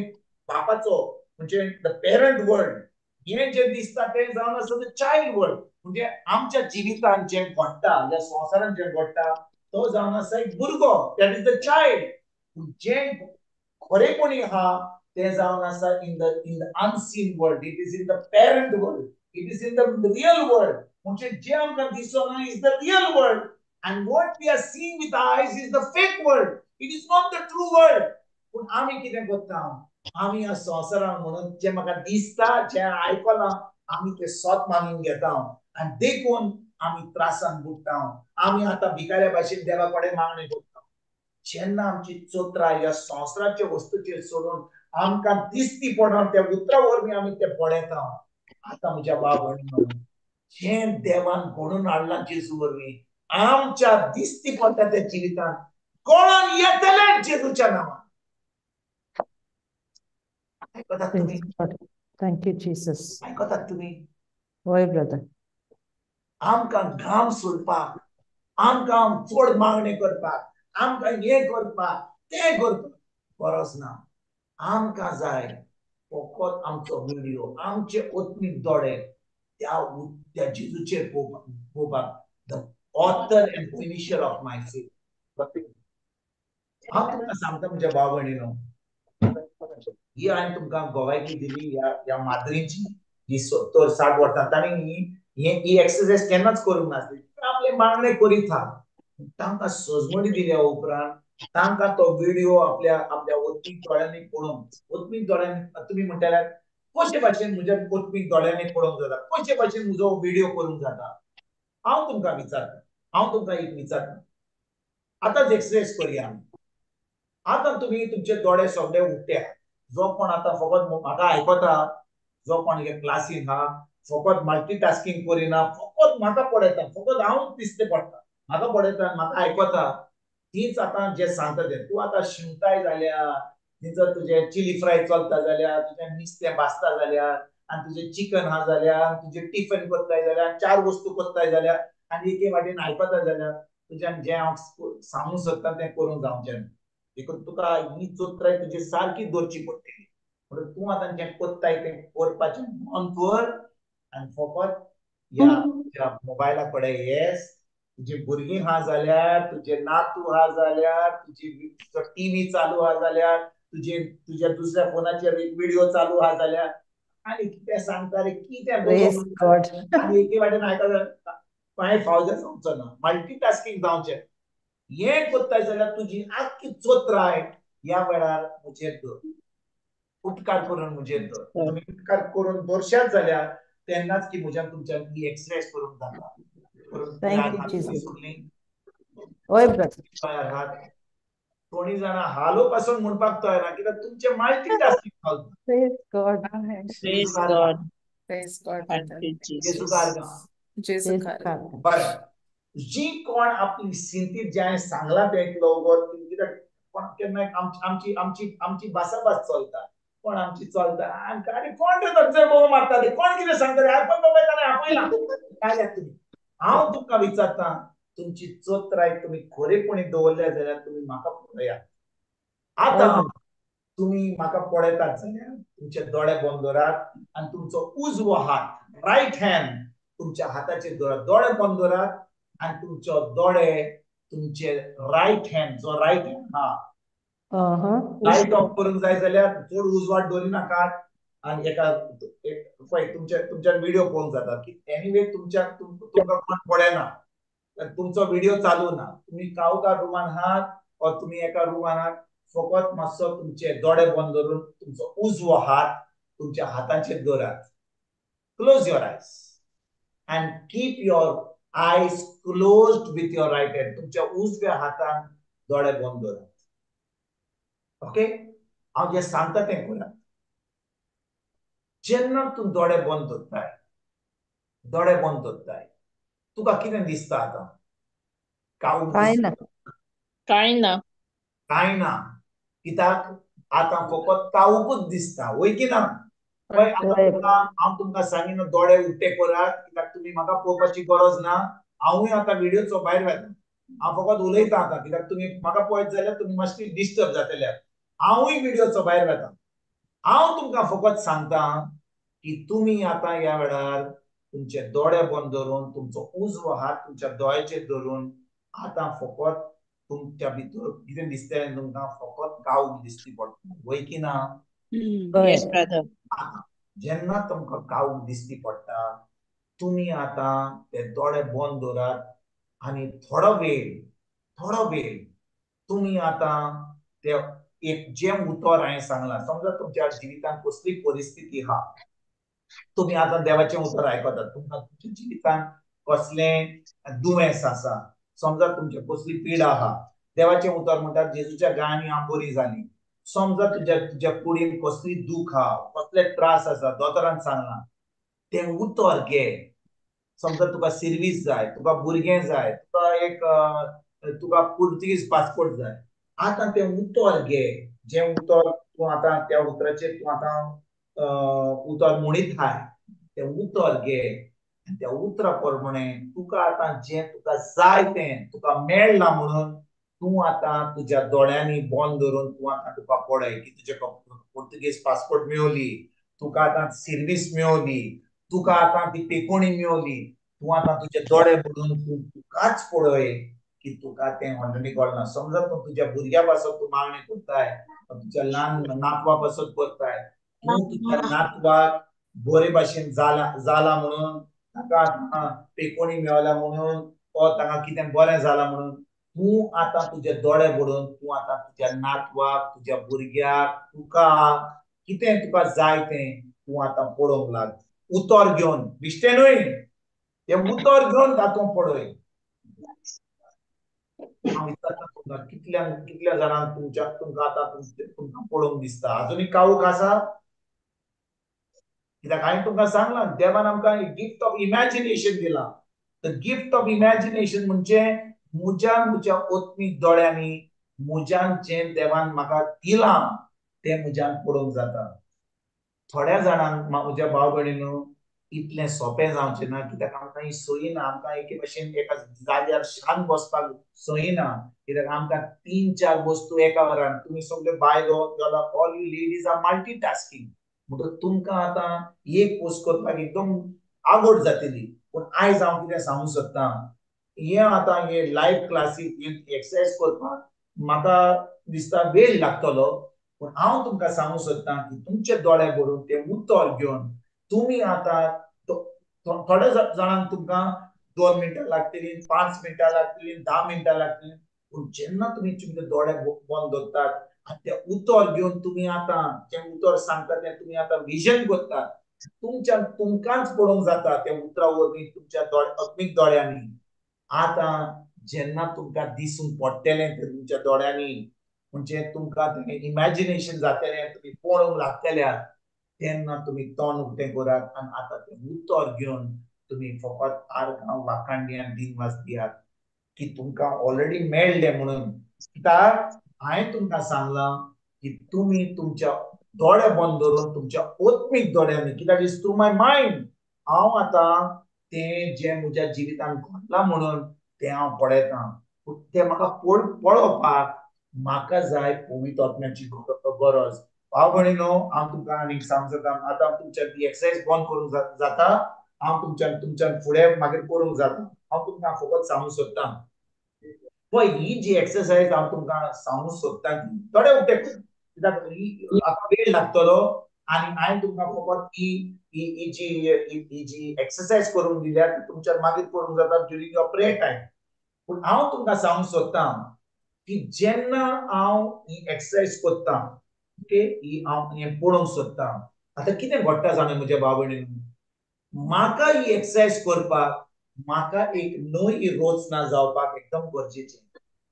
बापाचो म्हणजे the parent world, हें जें दिसता तें जावन आसा the child world, म्हणजे आमच्या जिवितान जें घडटा ह्या संवसारान जें घडटा तो जावन आसा एक भुरगो, that is the child. जें खरेपणी आहा तें जावन आसा in the unseen world, it is in the parent world, it is in the real world. म्हणजे जें आमकां दिसना is the real world and what we are seeing with eyes is the fake world, it is not the true world. पूण आमी कितें करता, आमी ह्या संवसारान म्हणून जें म्हाका दिसता जें आयकलां आमी तें सत मानून घेता आनी देखून आमी त्रासान बुडटा, आमी आतां भिकाऱ्या भाशेन देवा कडेन मागणी करता. जेन्ना आमची चोत्रां ह्या संवसाराच्या वस्तूचेर सोडून आमकां दिसती पडना त्या उतरा वरवीं आमी तें पळयता. आतां म्हज्या भाव भयणीनो जें देवान घडोवन हाडलां जेजू वरवीं आमच्या दिसती पडटा त्या जिवितान गळोन येतलें जेजूच्या नांवान. आयकतात तुमी? Thank you Jesus. आयकतात तुमी? हय ब्रदर. आमकां घाम सोडपाक, आमकां चड मागणी करपाक, आमकां हें करपाक तें करपाक गरज ना. आमकां जाय फकत आमचो विडियो, आमचे आत्मीक दोळे त्या त्या जेजूचेर पळोवपाक, the author and finisher of my faith. हांव तुमकां सांगता म्हज्या भाव भयणीनो, ही हांवें तुमकां गोवायकी दिली ह्या ह्या माद्रींची, ही 70-60 वर्सां तांणी ही एक्सरसायज केन्नाच करूंक नासली, आपले मागणे करीत आहा. तांकां सजमणी दिल्या उपरांत तांकां तो व्हिडिओ आपल्या आपल्या ओत्मीक दोळ्यांनी पळोवंक, ओत्मीक दोळ्यांनी तुमी म्हणटाले कशे भाशेन म्हज्या ओत्मीक दोळ्यांनी पळोवंक जाता, कशे भाशेन म्हजो व्हिडिओ करूंक जाता. हांव तुमकां विचारता, हांव तुमकां एक विचारता, आतांच एक्सरसाइज करुया आमी. आतां तुमी तुमचे दोळे सगळे उक्ते आहात. जो कोण आतां फकत म्हाका आयकता, जो कोण हे क्लासीन आहा, फकत मल्टीटास्कींग करिना, फकत म्हाका पळयता, फकत हांव दिसते पडटा, म्हाका पळयता, म्हाका आयकता, तीच आतां जे सांगता तें. तूं आतां शिंवताय जाल्यार, जर तुजें चिली फ्राय चलता जाल्यार, तुजें नुस्तें भाजता जाल्यार, आनी तुजें चिकन आहा जाल्यार, तुजें टिफन करताय जाल्यार, चार वस्तू करताय जाल्यार, आनी एके वाटेन आयकता जाल्यार, तुज्यान जें हांव सांगूंक सोदता तें करूंक जावचें ना. देखून तुका ही चोत्राय तुजी सारकी दवरची पडटली. म्हणून तूं आतां जें करताय तें करपाचें मन कर आनी फकत ह्या मोबायला कडेन येस. तुजी भुरगीं आहा जाल्यार, तुजे नातू आहा जाल्यार, तुजी टीव्ही चालू आहा जाल्यार, तुजे तुज्या दुसऱ्या फोनाचेर एक व्हिडिओ चालू आहा जाल्यार, आनी कितें सांगता रे, कितें आनी एके वाटेन आयकता, कांय फावो जावचो ना. मल्टीटास्कींग जावचें. हें करताय जाल्यार तुजी आख्खी चोत्राय ह्या वेळार म्हजेर दवर, उपकार करून म्हजेर दवर. तुमी उपकार करून दवरशात जाल्यार तेन्नाच की म्हज्यान तुमच्यान ही एक्सरसाइज करूंक जाता. थोडी जाणां हालो पासून म्हणपाक तयार ना, कित्याक तुमचें मल्टीटास्कींग चलता. बरें, जी कोण आपली सिंतीत जें हांवें सांगलां तें एक लवकर, कित्याक कोण केन्ना आमची आमची आमची भासाभास चलता, कोण आमची चलता आनी कोण रे तो बोव मारता रे, कोण कितें सांगता रे, आयकून बाबा ताणें आपयला काय तुमी. हांव तुमकां विचारता, तुमची चोत्राय तुमी खरेपणी दवरल्या जाल्यार तुमी म्हाका पळयात. आतां तुमी म्हाका पळयतात जाल्यार तुमचे दोळे बंद दवरात आनी तुमचो उजवो हात, रायट हँड, तुमच्या हाताचेर दवरात. दोळे बंद दवरात आनी तुमचो दोळे तुमचे रायट हँड, जो रायट हँड आहा, लायट ऑफ करूंक जाय जाल्यार चड उजवाड दवरी नाकात. आनी एका पळय तुमच्या तुमच्यान व्हिडिओ पळोवंक जाता की एनिवे तुमच्या तुमकां कोण पळयना, तुमचो व्हिडिओ चालू ना, तुमी कावकार रुमान आहात वा तुमी एका रुमान आहात, फकत मातसो तुमचे दोळे बंद दवरून तुमचो उजवो हात तुमच्या हाताचेर दवरात. Close your eyes and keep your eyes closed with your right hand. तुमच्या उजव्या हातान दोळे बंद दवरात. ओके, हांव जें सांगता तें करात. जेन्ना तूं दोळे बंद दवरताय, दोळे बंद दवरताय, तुका कितें दिसता आतां? कांय ना, कांय ना, कांय ना. कित्याक आतां फकत कावूकच दिसता, वय की ना? पळय आतां हांव तुमकां सांगिना दोळे उक्ते करात, कित्याक तुमी म्हाका पळोवपाची गरज ना. हांवूय आतां व्हिडियोचो भायर वता, हांव फकत उलयतां आतां, कित्याक तुमी म्हाका पळयत जाल्यार तुमी मातशी डिस्टर्ब जातले. हांवूय व्हिडियोचो भायर वता. हांव तुमकां फकत सांगता की तुमी आतां ह्या वेळार तुमचे दोळे बंद दवरून तुमचो उजवो हात तुमच्या दोळ्याचेर धरून आतां फकत तुमच्या भितर कितें दिसतलें तुमकां? फकत कावूक दिसती पडटा, वय की ना? जेन्ना तुमकां कावूक दिसती पडटा, तुमी आतां ते दोळे बंद दवरात आनी थोडो वेळ, थोडो वेळ तुमी आतां ते एक जें उतर हांवें सांगलां, समजा तुमच्या जिवितांत कसली परिस्थिती आहा, तुमी आतां देवाचें उतर आयकतात, तुमकां तुमच्या जिवितांत कसलें दुयेंस आसा, समजा तुमचे कसली पिडा आहा, देवाचें उतर म्हणटात जेजूच्या गायांनी हांव बरी जाली. समजा तुज्या तुज्या कुडीन कसली दूख आहा, कसले त्रास आसा, दोतोरान सांगलां, तें उतर घे. समजा तुका सिर्वीस जाय, तुका भुरगें जाय, तुका एक तुका पुर्तुगीज पासपोर्ट जाय, आतां तें उतर घे. जें उतर तूं आतां त्या उतराचेर तूं आतां उतर म्हणीत आहाय, तें उतर घे आनी त्या उतरा प्रमाणे तुका आतां जें तुका जाय तें तुका मेळ्ळां म्हणून तूं आतां तुज्या दोळ्यांनी बंद धरून तूं आतां तुका पळय की तुजे पुर्तुगीज पासपोर्ट मेवली, तुका आतां सिर्वीस मेवली, तुका आतां ती पेकोणी मेवली, तूं आतां तुजे दोळे बुडून तूं तुकाच पळय की तुका तें ऑलरेडी कळना. समजा तूं तुज्या भुरग्या पासत तूं मागणी करताय, तुज्या ल्हान नातवा पासत करताय, तूं तुज्या नातवाक बरे भाशेन जाला जाला म्हणून, ताका पेकोणी मेवल्या म्हणून, ओ ताका कितें बरें जालां म्हणून, तूं आतां तुजे दोळे बुडोवन तूं आतां तुज्या नातवाक, तुज्या भुरग्याक, तुका कितें तुका जाय तें तूं आतां पळोवंक लाग. उतर घेवन, बिश्टें न्हय, तें उतर घेवन तातूंत पळय. हांव विचारता तुमकां, कितल्या कितल्या जाणांक तुमच्या तुमकां आतां तुमकां पळोवंक दिसता? अजुनूय काळोख आसा? कित्याक हांवें तुमकां सांगलां, देवान आमकां गिफ्ट ऑफ इमॅजिनेशन दिलां. The gift of imagination म्हणजे म्हज्यान म्हज्या ओत्मीक दोळ्यांनी म्हज्यान जें देवान म्हाका दिलां तें म्हज्यान पळोवंक जाता. थोड्या जाणांक म्हज्या भाव भयणीनो इतलें सोंपें जावचें ना, कित्याक आमकां ही सोयी ना. आमकां एके भशेन एका जाग्यार शांत बसपाक सोयी ना, कित्याक आमकां 3-4 वस्तू एका वरान. तुमी सगळे बायलो, all you ladies are multitasking, म्हणटकच तुमकां आतां एक पोस्ट करपाक एकदम आवड जातली. पूण आयज हांव कितें सांगूंक सोदतां, हें आतां हे लायव्ह क्लासीक एक्सरसायज करपाक म्हाका दिसता वेळ लागतलो. पूण हांव तुमकां सांगूंक सोदतां की तुमचे दोळे भरून तें उतर घेवन तुमी आतां थोड्या जाणांक तुमकां 2 मिनटां लागतलीं, 5 मिनटां लागतलीं, 10 मिनटां लागतलीं. पूण जेन्ना तुमी तुमचे दोळे बंद दवरतात आनी तें उतर घेवन तुमी आतां जें उतर सांगता तें तुमी आतां विजन करतात, तुमच्या तुमकांच पळोवंक जाता त्या उतरा वरवीं तुमच्या आत्मीक दोळ्यांनी. आतां जेन्ना तुमकां दिसूंक पडटलें तें तुमच्या दोळ्यांनी, म्हणजे तुमकां तें इमॅजिनेशन जातलें, तुमी पळोवंक लागतल्या, तेन्ना तुमी तोंड उक्तें करात आनी आतां तें उतर घेवन तुमी फकत आर्गां वाखाणणी आनी दिनवास दियात की तुमकां ऑलरेडी मेळ्ळें म्हणून. कित्याक हांवें तुमकां सांगलां की तुमी तुमच्या दोळे बंद दवरून तुमच्या ओत्मीक दोळ्यांनी, कित्याक is through my mind, हांव आतां तें जें म्हज्या जिवितांत घडलां म्हणून तें हांव पळयतां. तें म्हाका पळोवपाक म्हाका जाय पवित्र आत्म्याची गरज. भाव भयणीनो, हांव तुमकां आनीक सांगूंक सोदता, आतां तुमच्यान ती एक्सरसायज बंद करूंक जाता, हांव तुमच्यान तुमच्यान फुडें मागीर करूंक जाता. हांव तुमकां फकत सांगूंक सोदता, पळय ही जी एक्सरसायज हांव तुमकां सांगूंक सोदता ती थोडे उक्ते, कित्याक आतां वेळ लागतलो आनी हांवें तुमकां फकत ही ही जी ही जी एक्सरसायज करूंक दिल्या ती तुमच्यान मागीर करूंक जाता ड्युरींग your prayer time. पूण हांव तुमकां सांगूंक सोदता की जेन्ना हांव ही एक्सरसायज करता, ओके, ही हांव हें पळोवंक सोदता, आतां कितें घडटा जाणा म्हज्या भाव भयणीनो, म्हाका ही एक्सरसायज करपाक म्हाका एक नवी रचना जावपाक एकदम गरजेचें.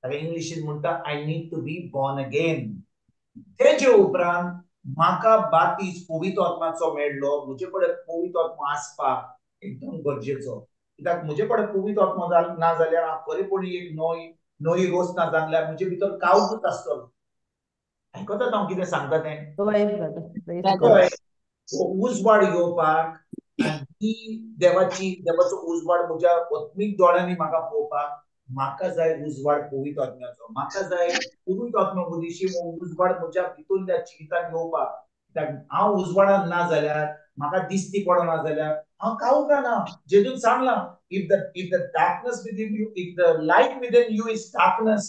ताका इंग्लिशीन म्हणटा I need to be born again. तेजे उपरांत म्हाका बातीज पवित्र आत्म्याचो मेळ्ळो, म्हजे कडेन पवित्र आत्मो आसपाक एकदम गरजेचो. कित्याक म्हजे कडेन पवित्र आत्मो ना जाल्यार हांव खरेपणी एक नवी रचना जाल्यार म्हजे भितर कावकूच आसतलो. आयकतात हांव कितें सांगता तें? उजवाड येवपाक आनी देवाची देवाचो उजवाड म्हज्या आत्मीक दोळ्यांनी म्हाका पळोवपाक म्हाका जाय उजवाड पवित्र आत्म्याचो. म्हाका जाय पवित्र आत्म्या मदीं उजवाड म्हज्या भितरल्या जिवितांत येवपाक. कित्याक हांव उजवाडान ना जाल्यार, म्हाका दिसती पडना जाल्यार हांव कावका ना. जेजून सांगलां, if the darkness within you, if the light within you is darkness,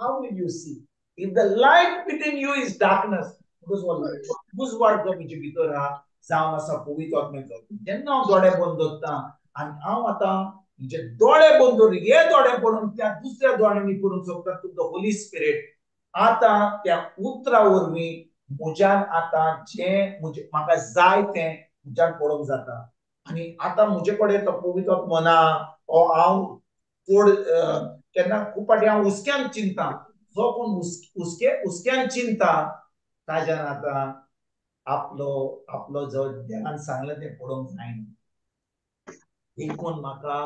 how will you see? If the light within you is darkness, उजवाड जो म्हजे भितर आहा जावन आसा पवित्र आत्म्याचो. जेन्ना हांव दोळे बंद दवरता आनी हांव आतां म्हणजे दोळे बंद दवरून हे दोळे पळोवन त्या दुसऱ्या दोळ्यांनी पळोवंक सोदता टू the Holi spirit. आतां त्या उतरा वरवीं म्हज्यान आतां जें म्हजें म्हाका जाय तें म्हज्यान पळोवंक जाता. आनी आतां म्हजे कडेन तो पवित्र आत्मो ना, ओ हांव चड केन्ना खूब फावटी हांव हुस्क्यान चिंता, जो कोण हुस्क्यान चिंता ताज्यान आतां आपलो आपलो जो देवान सांगलें तें पळोवंक जायना. देखून म्हाका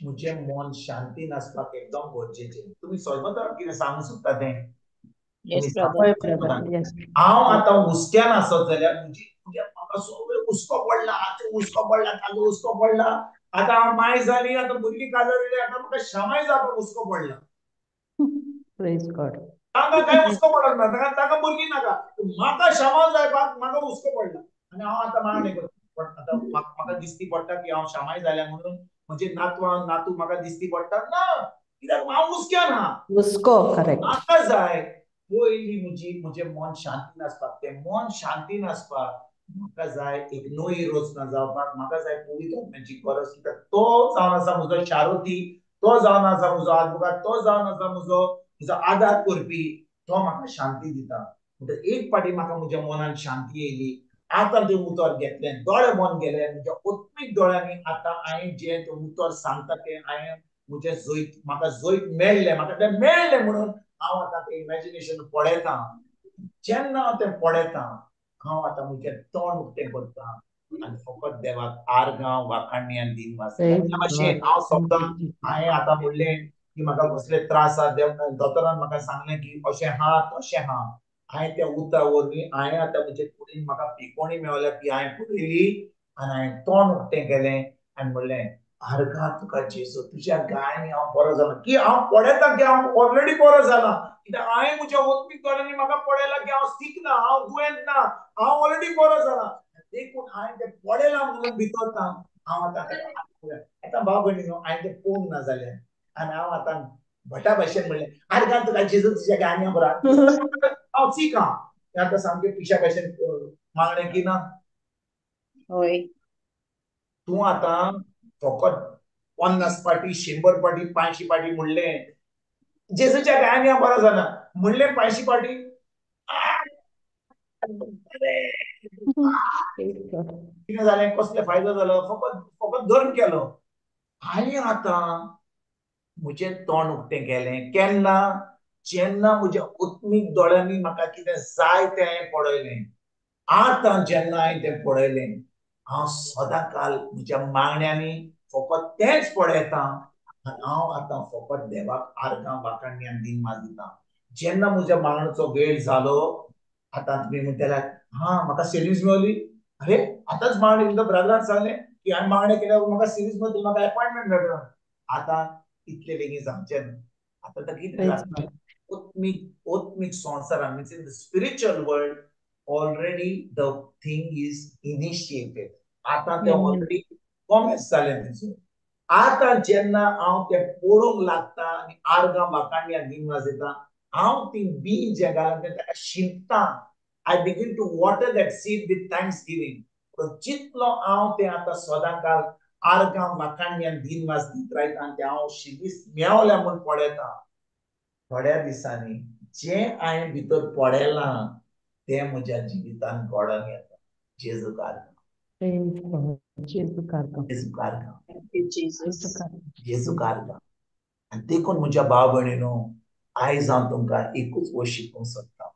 म्हजें मन शांतीन आसपाक एकदम गरजेचें. तुमी समजता कितें सांगूंक सोदता तें? हांव आतां हुस्क्यान आसत जाल्यार म्हजी म्हाका सगळें हुस्को पडला, आतां हुस्को पडला, ताजो हुस्को पडला, आतां हांव माय जाली, आतां भुरगीं काजार जाली, आतां म्हाका शामाय जावपाक हुस्को पडला. तांकां कांय हुस्को पडत ना, तांकां भुरगीं नाका, म्हाका शामा जावपाक म्हाका हुस्को पडला. आनी हांव आतां मागणें करता, पण आतां म्हाका दिसती पडटा की हांव शामाय जाल्या म्हणून म्हजे नातवां नातू म्हाका दिसती पडटा ना, कित्याक हांव हुस्क्यान आहा. हुस्को करेक्ट. म्हाका जाय पयलीं म्हजी म्हजें मन शांतीन आसपाक. तें मन शांतीन आसपाक म्हाका जाय एक नवी रचना जावपाक, म्हाका जाय पवित्र आत्म्याची गरज. कित्याक तो जावन आसा म्हजो शारोती, तो तो जावन आसा म्हजो आदवोगाद, तो जावन आसा म्हजो म्हजो आदार करपी, तो म्हाका शांती दिता. म्हणटकीर एक फावटी म्हाका म्हज्या मनान शांती येयली. आतां तें उतर घेतलें, दोळे बंद केले, म्हज्या आत्मीक दोळ्यांनी आतां हांवें जें तें उतर सांगता तें हांवें म्हजें जैत, म्हाका जैत मेळ्ळें, म्हाका तें मेळ्ळें म्हणून हांव आतां तें इमॅजिनेशन पळयतां. जेन्ना हांव तें पळयतां हांव आतां म्हजें तोंड उक्तें करता आनी फकत देवाक आर्गां वाखाणणी आनी दिनवास. भाशेन हांव समजा हांवें आतां म्हणलें की म्हाका कसले त्रास आहा, दोतोरान म्हाका सांगलें की अशें आहा तशें आहा, हांवें त्या उतरा वरवीं हांवें आतां म्हजे कुडीन म्हाका पिकोणी मेवल्या ती हांवें पळयली आनी हांवें तोंड उक्तें केलें आनी म्हणलें आर्गां तुका जेजू, तुज्या गायांनी हांव बरो जाला. की हांव पळयतां की हांव ऑलरेडी बरो जाला, कित्याक हांवें म्हज्या आत्मीक दोळ्यांनी म्हाका पळयलां की हांव सीक ना, हांव दुयेंत ना, हांव ऑलरेडी बरो जाला. देखून हांवें तें पळयलां म्हणून भितर हांव आतां आतां भाव भयणीनो हांवें तें पळोवंक ना जाल्यार आनी हांव आतां भटा भाशेन म्हणलें आर्गां तुका जेजू, तुज्या गायांनी हांव बरो, हांव सीक आहा. आतां सामकें पिशा भाशेन मागणें की ना. हय, तूं आतां फकत 50 पाटी 100 पाटी 500 पाटी म्हणलें जेजूच्या गायांनी हांव बरो जाला म्हणलें 500 पाटी, कितें जालें, कसले फायदो जालो, फकत फकत धर्म केलो. हांवें आतां म्हजें तोंड उक्तें केलें केन्ना, जेन्ना म्हज्या आत्मीक दोळ्यांनी म्हाका कितें जाय तें हांवें पळयलें. आतां जेन्ना हांवें तें पळयलें हांव सदां काल म्हज्या मागण्यांनी फकत तेंच पळयतां आनी हांव आतां फकत देवाक आर्गां वाखाणणी आनी दिनवास दितां. जेन्ना म्हज्या मागण्याचो वेळ जालो आतां तुमी म्हणटले हा म्हाका सिरीज मेवली, अरे आतांच मागणें तुमच्या ब्रदरान सांगलें की हांवें मागणें केल्यार म्हाका सिरीज मेवली, म्हाका एपॉयंटमेंट मेळटलो. आतां इतले बेगीन जावचें ना. आतां तर कितें जाता, आत्मीक संवसारान means in the spiritual world already the thing is initiated. आतां तें ऑलरेडी कॉमेस जालें तेचो. आतां जेन्ना हांव तें पळोवंक लागता आनी आर्गां वाखाणणी आनी दिनवास दिता, हांव ती बीं जें घालां तें ताका शिंपता. I begin to water that seed with thanksgiving. जितलो हांव तें आतां सदां काल आर्गां वाखाणणी आनी दिनवास दीत रायता आनी तें हांव शिरीस मेवल्या म्हूण पळयता, थोड्या दिसांनी जें हांवें भितर पळयलां तें म्हज्या जिवितान घडोवन येता. जेजूक आर्गां, जेजूक आर्गां, जेजूक आर्गां. आनी देखून म्हज्या भाव भयणीनो आयज हांव तुमकां एकूच वस्त शिकोवंक सोदता,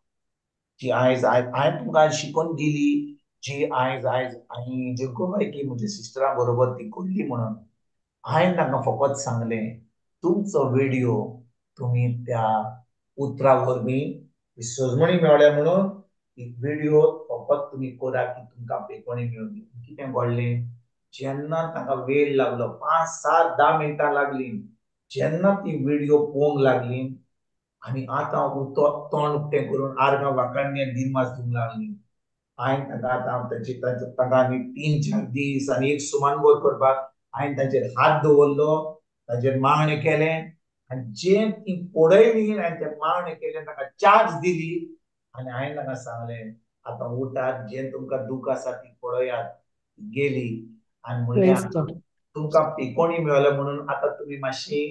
जी आयज हांवें तुमकां शिकोवन दिली, जी आयज आयज हांवें जी गोवायकी म्हज्या सिस्टरा बरोबर ती घडली म्हणून हांवें तांकां फकत सांगलें तुमचो व्हिडियो तुमी त्या उतरा वरवीं सजमणी मेवल्या म्हणून एक व्हिडियो फकत तुमी करा की तुमकां पेकोणी मेवली. कितें घडलें, जेन्ना तांकां वेळ लागलो 5, 7, 10 मिनटां लागलीं, जेन्ना ती व्हिडियो पळोवंक लागली आनी आतां तोंड उक्तें करून आर्गां वाखाणणी आनी दिनवास दिवंक लागली. हांवें तांकां आतां तांचे तांकां आनी 3, 4 दीस आनी एक सुमानभर करपाक हांवें तांचेर हात दवरलो, तांचेर मागणें केलें आनी जें ती पळयली आनी तें मागणें केलें, तांकां चार्ज दिली आनी हांवें तांकां सांगलें आतां उठात, जें तुमकां दूख आसा ती पळयात. गेली आनी म्हणलें तुमकां पिकोणी मेवल्या म्हणून आतां तुमी मातशी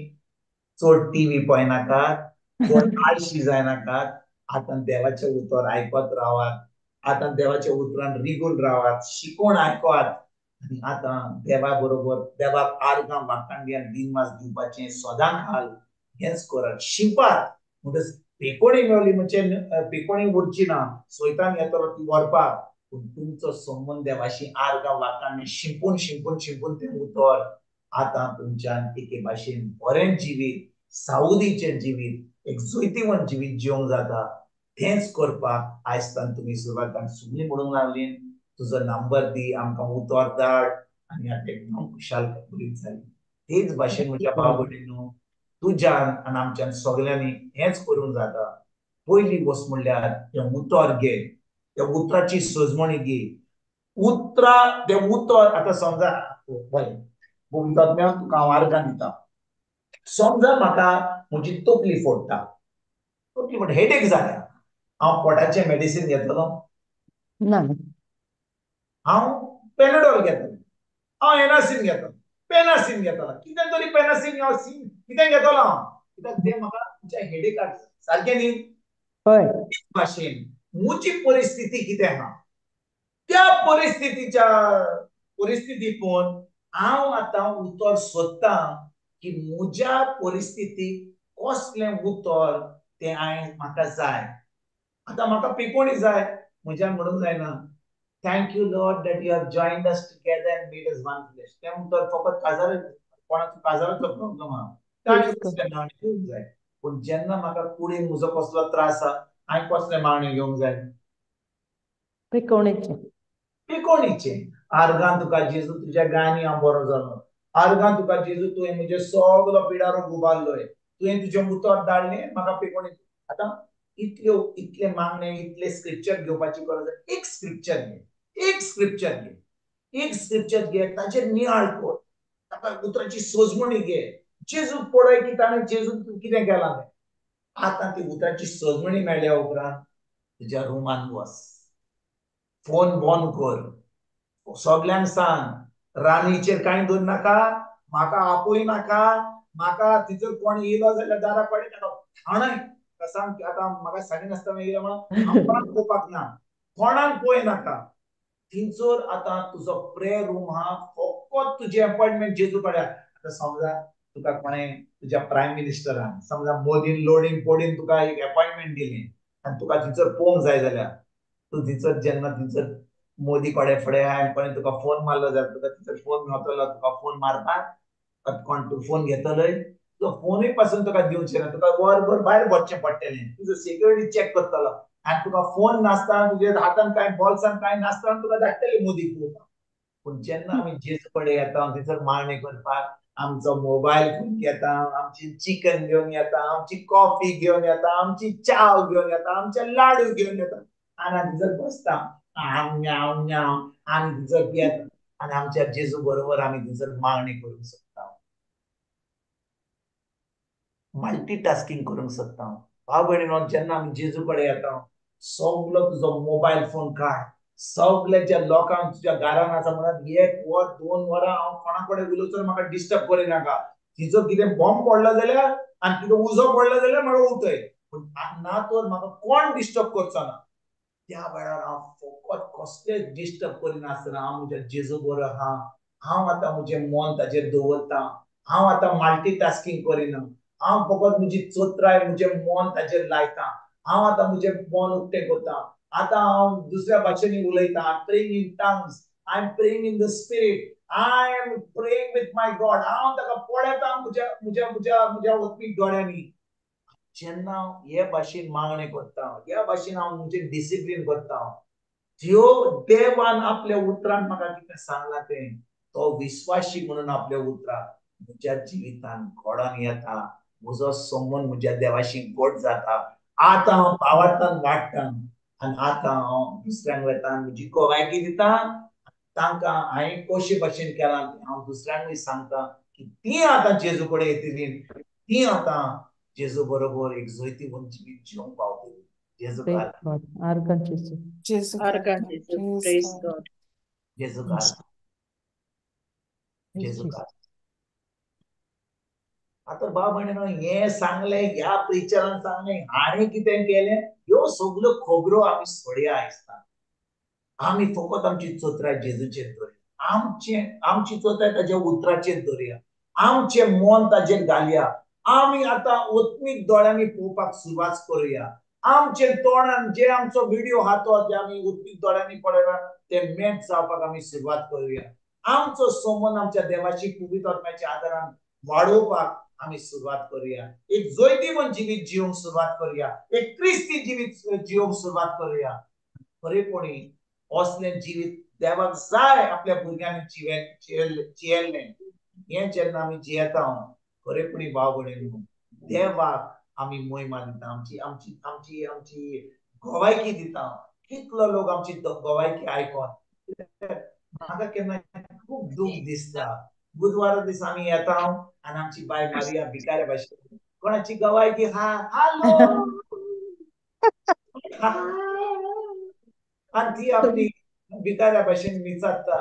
चड टीव्ही पळयनाकात, चड आळशी जायनाकात, आतां देवाचें उतर आयकत रावात, आतां देवाच्या उतरान रिगून रावात, शिकोवन आयकात आनी आतां देवा बरोबर देवाक आर्गां वाखाणणी आनी दिनवास दिवपाचें सदां काल हेंच करात, शिंपात. म्हणटच पेकोणी मेवली म्हणजे पेकोणी उरची ना, सोयतान येतलो ती व्हरपाक, पूण तुमचो संबंद देवाशी आर्गां वाखाणणी शिंपून शिंपून शिंपून तें उतर आतां तुमच्यान एके भाशेन बरें जिवीत, सावदीचें जिवीत, एक जैतिवंत जिवीत जिवंक जाता. तेंच करपाक आयज तुमी सुरवात. आनी सगळीं म्हणूंक लागली तुजो नंबर दी, आमकां उतर धाड आनी आतां एकदम खुशाल बरी जाली. तेच भाशेन म्हज्या भाव भयणीनो तुज्यान आनी आमच्यान सगळ्यांनी हेंच करूंक जाता. पयली वस्त म्हणल्यार तें उतर घे, त्या उतराची सजमणी घे. उतरा तें उतर आतां समजा बरें भुमिकात्म्या तुका हांव आर्गां दिता, समजा म्हाका म्हजी तकली फोडटा, तकली फोड हेडेक जाल्या, हांव पोटाचें मेडिसीन घेतलो ना, हांव पेनाडॉल घेतलो, हांव एनासीन घेतलो, पेनासीन घेतलो, कितें तरी पेनासीन हांव सीन कितें घेतलो हांव, कित्याक तें म्हाका तुमच्या हेडेकाक सारकें न्ही. भाशेन म्हजी परिस्थिती कितें आहा त्या परिस्थितीच्या परिस्थिती पळोवन हांव आतां उतर सोदतां की म्हज्या परिस्थितीक कसलें उतर तें हांवें म्हाका जाय. आतां म्हाका पिकोणी जाय, म्हज्यान म्हणूंक जायना thank you Lord that you have joined us together and made us one flesh. तें उतर फकत काजार कोणाचो काजाराचो प्रॉब्लम आहा, ताणें दुसरें मागणें घेवंक जाय. पूण जेन्ना म्हाका कुडीन म्हजो कसलो त्रास आहा, हांवें कसलें मागणें घेवंक जाय? पिकोणीचें. पिकोणीचें. आर्गां तुका जेजू, तुज्या गांनी हांव बरो जालो. आर्गां तुका जेजू, तुवें म्हजें सगलो पिडारो उबारलोय, तुवें तुजें उतर धाडलें म्हाका पिकोणी. आतां इतल्यो इतले मागणे, इतले स्क्रिप्चर घेवपाची गरज. एक स्क्रिप्चर घे, एक स्क्रिप्चर घे, एक स्क्रिप्चर घे, ताचेर नियाळ कर, ताका उतराची सोजमणी घे. जेजू पळय की ताणें जेजू कितें केलां तें. आतां ती उतराची सोजमणी मेळ्ळ्या उपरांत तुज्या रुमान वच, फोन बंद कर, सगल्यांक सांग राणीचेर कांय दवर नाका, म्हाका आपोय नाका, म्हाका तिचेर कोण येयलो जाल्यार दारा कडेन ताका ठाणय सांग आतां म्हाका सांगिनासतना येयलो म्हणून हांव कोणाक पळोवपाक ना, कोणाक पळय नाका. थंयसर आतां तुजो प्रेयर रूम आहा, फकत तुजें अपॉयंटमेंट जेजू कडेन. आतां समजा तुका कोणें तुज्या प्रायम मिनिस्टरान समजा मोदीन लोडीन पोडीन तुका एक अपॉयंटमेंट दिली आनी तुका थंयसर पळोवंक जाय जाल्यार तूं थंयसर जेन्ना थंयसर मोदी कडेन फुडें आनी कोणें तुका फोन मारलो जाल्यार तुका थंयसर फोन मेवतलो, तुका फोन मारपाक कोण तूं फोन घेतलोय, तुजो फोनूय पासून तुका दिवचें ना, तुका वरभर भायर वचचें पडटलें, तुजो सिक्युरिटी चॅक करतलो आनी तुका फोन नासतना तुज्या हातान कांय बॉल्सान कांय नासतना तुका धाडटले मोदी पळोवपाक. पूण जेन्ना आमी जेजू कडेन येता थंयसर मागणें करपाक आमचो मोबायल फोन घेता, आमची चिकन घेवन येता, आमची कॉफी घेवन येता, आमची चाव घेवन येता, आमचे लाडू घेवन येता आनी थंयसर बसता आम न्याव न्याव आनी थंयसर पियेता आनी आमच्या जेजू बरोबर आमी थंयसर मागणी करूंक शकता, मल्टीटास्कींग करूंक शकता. भाव भयणीनो, जेन्ना आमी जेजू कडेन येता सगलो तुजो मोबायल फोन काड, सगळे ज्या लोकांक तुज्या घरान आसा म्हणत 1 वर 2 वरां हांव कोणा कडेन उलोवचो, म्हाका डिस्टर्ब करिनाका. तिचो कितें बॉम्ब पडलो जाल्यार आनी कितें उजो पडलो जाल्यार म्हाका उठय, पूण ना तर म्हाका कोण डिस्टर्ब करचो ना. त्या वेळार हांव फकत कसलेच डिस्टर्ब करिनासतना हांव म्हज्या जेजू बरो आहा, हांव आतां म्हजें मन ताजेर दवरता, हांव आतां मल्टीटास्कींग करिना, हांव फकत म्हजी चोत्राय म्हजें मन ताजेर लायता, हांव आतां म्हजें मन उक्तें करता, आतां हांव दुसऱ्या भाशेंनी उलयतां. I am praying in tongues, I am praying in the spirit, I am praying with my God. हांव ताका पळयता म्हज्या म्हज्या म्हज्या म्हज्या वचपी दोळ्यांनी. जेन्ना हे भाशेन मागणें करता, ह्या भाशेन हांव म्हजें डिसिप्लीन करता, त्यो देवान आपल्या उतरान म्हाका कितें सांगलां तें तो विस्वाशी म्हणून आपल्या उतराक म्हज्या जिवितान घडोवन येता, म्हजो संबंद म्हज्या देवाशी गोड जाता. आतां हांव पावार्थान वाडटा आनी आतां हांव दुसऱ्यांक वता म्हजी गवायकी दिता, तांकां हांवें कशे भाशेन केलां तें हांव दुसऱ्यांकूय सांगता की तीं आतां जेजू कडेन येतलीं, तीं आतां जेजू बरोबर एक जैतिवंत जिवीत जिवंक पावतली. जेजू जेजू जेजू. आतां भाव भयणीनो, हें सांगलें ह्या प्रिचरान सांगलें, हाणें कितें केलें, ह्यो सगल्यो खबरो आमी सोडया आयसता. आमी फकत आमची चोत्राय जेजूचेर दवरया, आमचें आमची चोत्राय ताज्या उतराचेर दवरया, आमचें मन ताजेर घालया. आमी आतां आत्मीक दोळ्यांनी पळोवपाक सुरवात करुया. आमचे तोंडान जे आमचो व्हिडियो आहा तो जे आमी आत्मीक दोळ्यांनी पळयला ते मॅच जावपाक आमी सुरवात करुया. आमचो संबंद आमच्या देवाची पवित्र आत्म्याच्या आदारान वाडोवपाक आमी सुरवात करुया. एक जैतिवंत जिवीत जिवंक सुरवात करुया, एक क्रिस्ती जिवीत जिवंक सुरवात करुया. खरेपणी असलें जिवीत देवाक जाय आपल्या भुरग्यांनी जियेल्लें. हें जेन्ना आमी जियेता खरेपणी भाव भयणीनो, देवाक आमी मोहिमा दिता, आमची आमची आमची आमची गवायकी दिता. कितलो लोक आमची गवायकी आयकोन म्हाका केन्ना खूब दूख दिसता. बुधवारा दिसा आमी येता आनी आमची बाय मारिया भिकाऱ्या भाशेन कोणाची गवायकी हा हालो आनी ती आपली भिकाऱ्या भाशेन विचारता.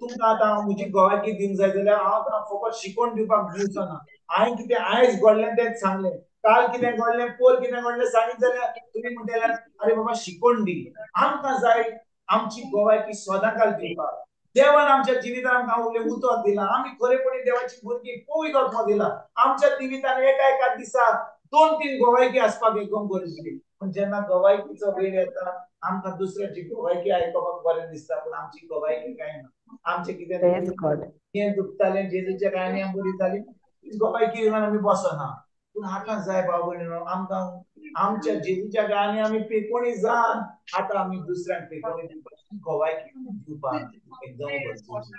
तुमकां आतां हांव म्हजी गोवाकी दिवंक जाय जाल्यार हांव आतां फकत शिकोवन दिवपाक दिवचो ना. हांवें कितें आयज घडलें तेंच सांगलें, काल कितें घडलें, पोर कितें घडलें सांगीत जाल्यार तुमी म्हणटले अरे बाबा शिकोवन दी. आमकां जाय आमची गोवाकी सदांकाल दिवपाक. देवान आमच्या जिवितान आमकां उरलें उतर दिलां, आमी खरेपणी देवाची भुरगीं पवित्र आत्मो दिला. आमच्या जिवितान एका एका दिसा 2-3 गोवायकी आसपाक एकदम गरजेची. पूण जेन्ना गोवायकीचो वेळ येता आमकां दुसऱ्याची गोवायकी आयकुपाक बरें दिसता, पूण आमची गोवायकी कांय ना. आमचें कितें हें दुखतालें, जेजूच्या कांय बरी जाली, गोवायकी घेवन आमी बसना. पूण आतां जाय भाव भयणीनो, आमकां आमच्या जेजूच्या गायांनी आमी पेकोणी जावन आतां आमी दुसऱ्यांक पेकोणी दिवपाक, गोवायकी दिवपाक एकदम गरजेची.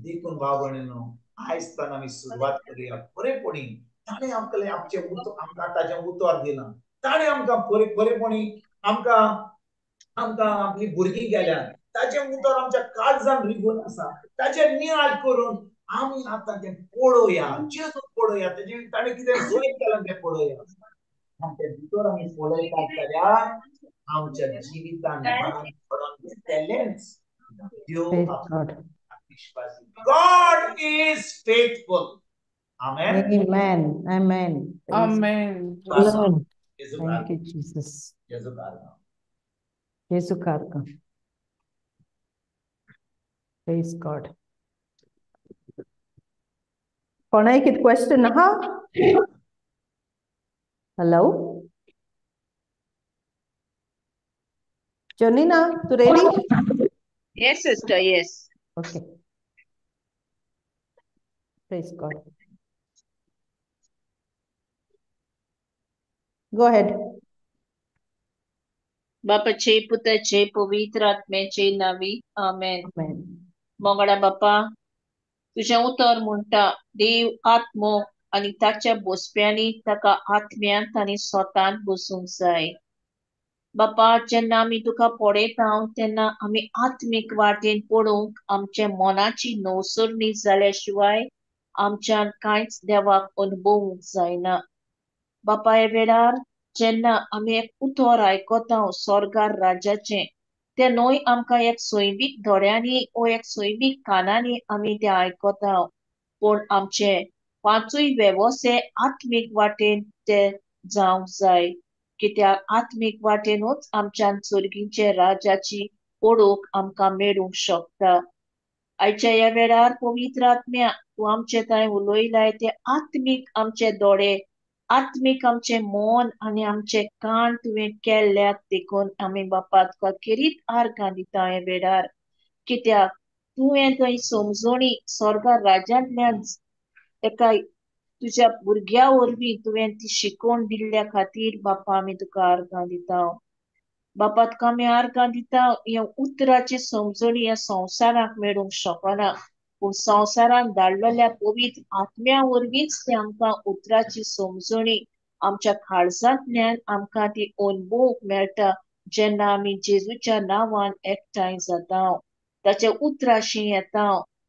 देखून भाव भयणीनो, आयज आमी सुरवात करुया खरेपणी. ताणें आमकां आमचें आमकां ताचें उतर दिलां, ताणें आमकां खरेपणी आमकां आमकां आपली भुरगीं केल्या, ताचें उतर आमच्या काळजान रिगून आसा. ताचें नियाळ करून आमी आतां तें पळोवया, जेजू पळोवया, तेजें ताणें कितें जैत केलां तें पळोवया. आमच्या भितर आमी पळयतात जाल्यार आमच्या जिवितान मरण येतलेंच. देव विश्वासी, God is faithful. Amen. Amen. Amen. Amen. Thank you, Jesus. Jesu karka. Praise God. कोणाय कित क्वेश्चन आहा? हॅलो जोनीना, तू ready? Yes, sister, yes. Okay. Praise God. Go ahead. बापाचे, पुताचे, पवित्र आत्म्याचे नावी, आमेन. मोगडा बापा, तुजें उतर म्हणटा देव आत्मो आनी ताच्या बसप्यांनी ताका आत्म्यांत आनी स्वतांत बसूंक जाय. बापा, जेन्ना आमी तुका पळयता तेन्ना आमी आत्मीक वाटेन पळोवंक आमच्या मनाची नवसरणी जाल्या शिवाय आमच्यान कांयच देवाक अनुभवूंक जायना. बापा, ह्या वेळार जेन्ना आमी एक उतर आयकता स्वर्गार राजाचें, तें न्हय आमकां एक सैमीक दोळ्यांनी वो एक सैमीक कानांनी आमी तें आयकता, पूण आमचे पांचूय वेवसे आत्मीक वाटेन ते जावंक जाय. कित्याक आत्मीक वाटेनूच आमच्यान स्वर्गीचे राजाची ओळख आमकां मेळूंक शकता. आयच्या ह्या वेळार पवित्र आत्म्या तूं आमचे थंय उलयलाय ते आत्मीक आमचे दोळे, आत्मीक आमचें मन आनी आमचे कान तुवें केल्ल्यात, देखून आमी बापा तुका खेरीत आर्गां दिता ह्या वेळार. कित्याक तुवें थंय समजणी स्वर्गा राज्यांतल्यान एका तुज्या भुरग्या वरवीं तुवें ती शिकोवन दिल्ल्या खातीर बापा आमी तुका आर्गां दिता. बापा, तुका आमी आर्गां दिता. ह्या उतराची समजणी ह्या संवसाराक मेळूंक शकना, पूण संवसारान धाडलेल्या पवित्र आत्म्या वरवींच ते आमकां उतराची समजणी आमच्या काळजांतल्यान आमकां ती अनुभवूंक मेळटा. जेन्ना आमी जेजूच्या नांवान एकठांय जाता, ताच्या उतराशी येता,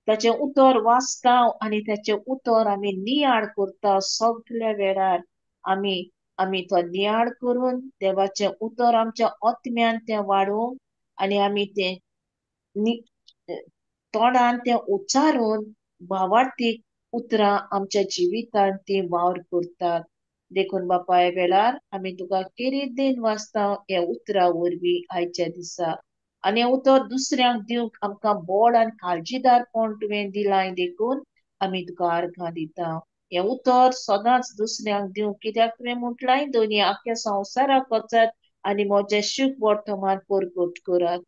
ताचें उतर वाचता आनी ताचें उतर आमी नियाळ करता, सगल्या वेळार आमी आमी तो नियाळ करून देवाचें उतर आमच्या आत्म्यान तें वाडोवंक आनी आमी तें तोंडान तें उच्चारून भावार्थीक उतरां आमच्या जिवितान ती वावर करतात. देखून बापा, ह्या वेळार आमी तुका खेरीत देन वाचता ह्या उतरां वरवीं आयच्या दिसा, आनी हें उतर दुसऱ्यांक दिवंक आमकां बोड आनी काळजीदारपण तुवें दिलां, देखून आमी तुका आर्गां दिता. हें उतर सदांच दुसऱ्यांक दिवंक, कित्याक तुवें म्हटलांय दोनी आख्या संवसाराक वचात आनी म्हजें शुभ वर्तमान परगट करात.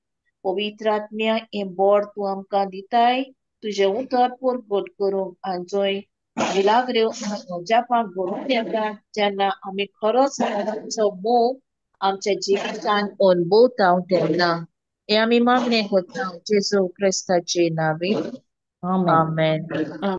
पवित्र आत्म्या, हें बोड तूं आमकां दिताय तुजें उतर परगट करूंक, आनी जंय मिलाग्रो अजापां घडून येता जेन्ना आमी खरोच आमचो मोग आमच्या जिवितान अनुभवता तेन्ना हें आमी मागणें करता जेजू क्रिस्ताचे नांवे, आमेन.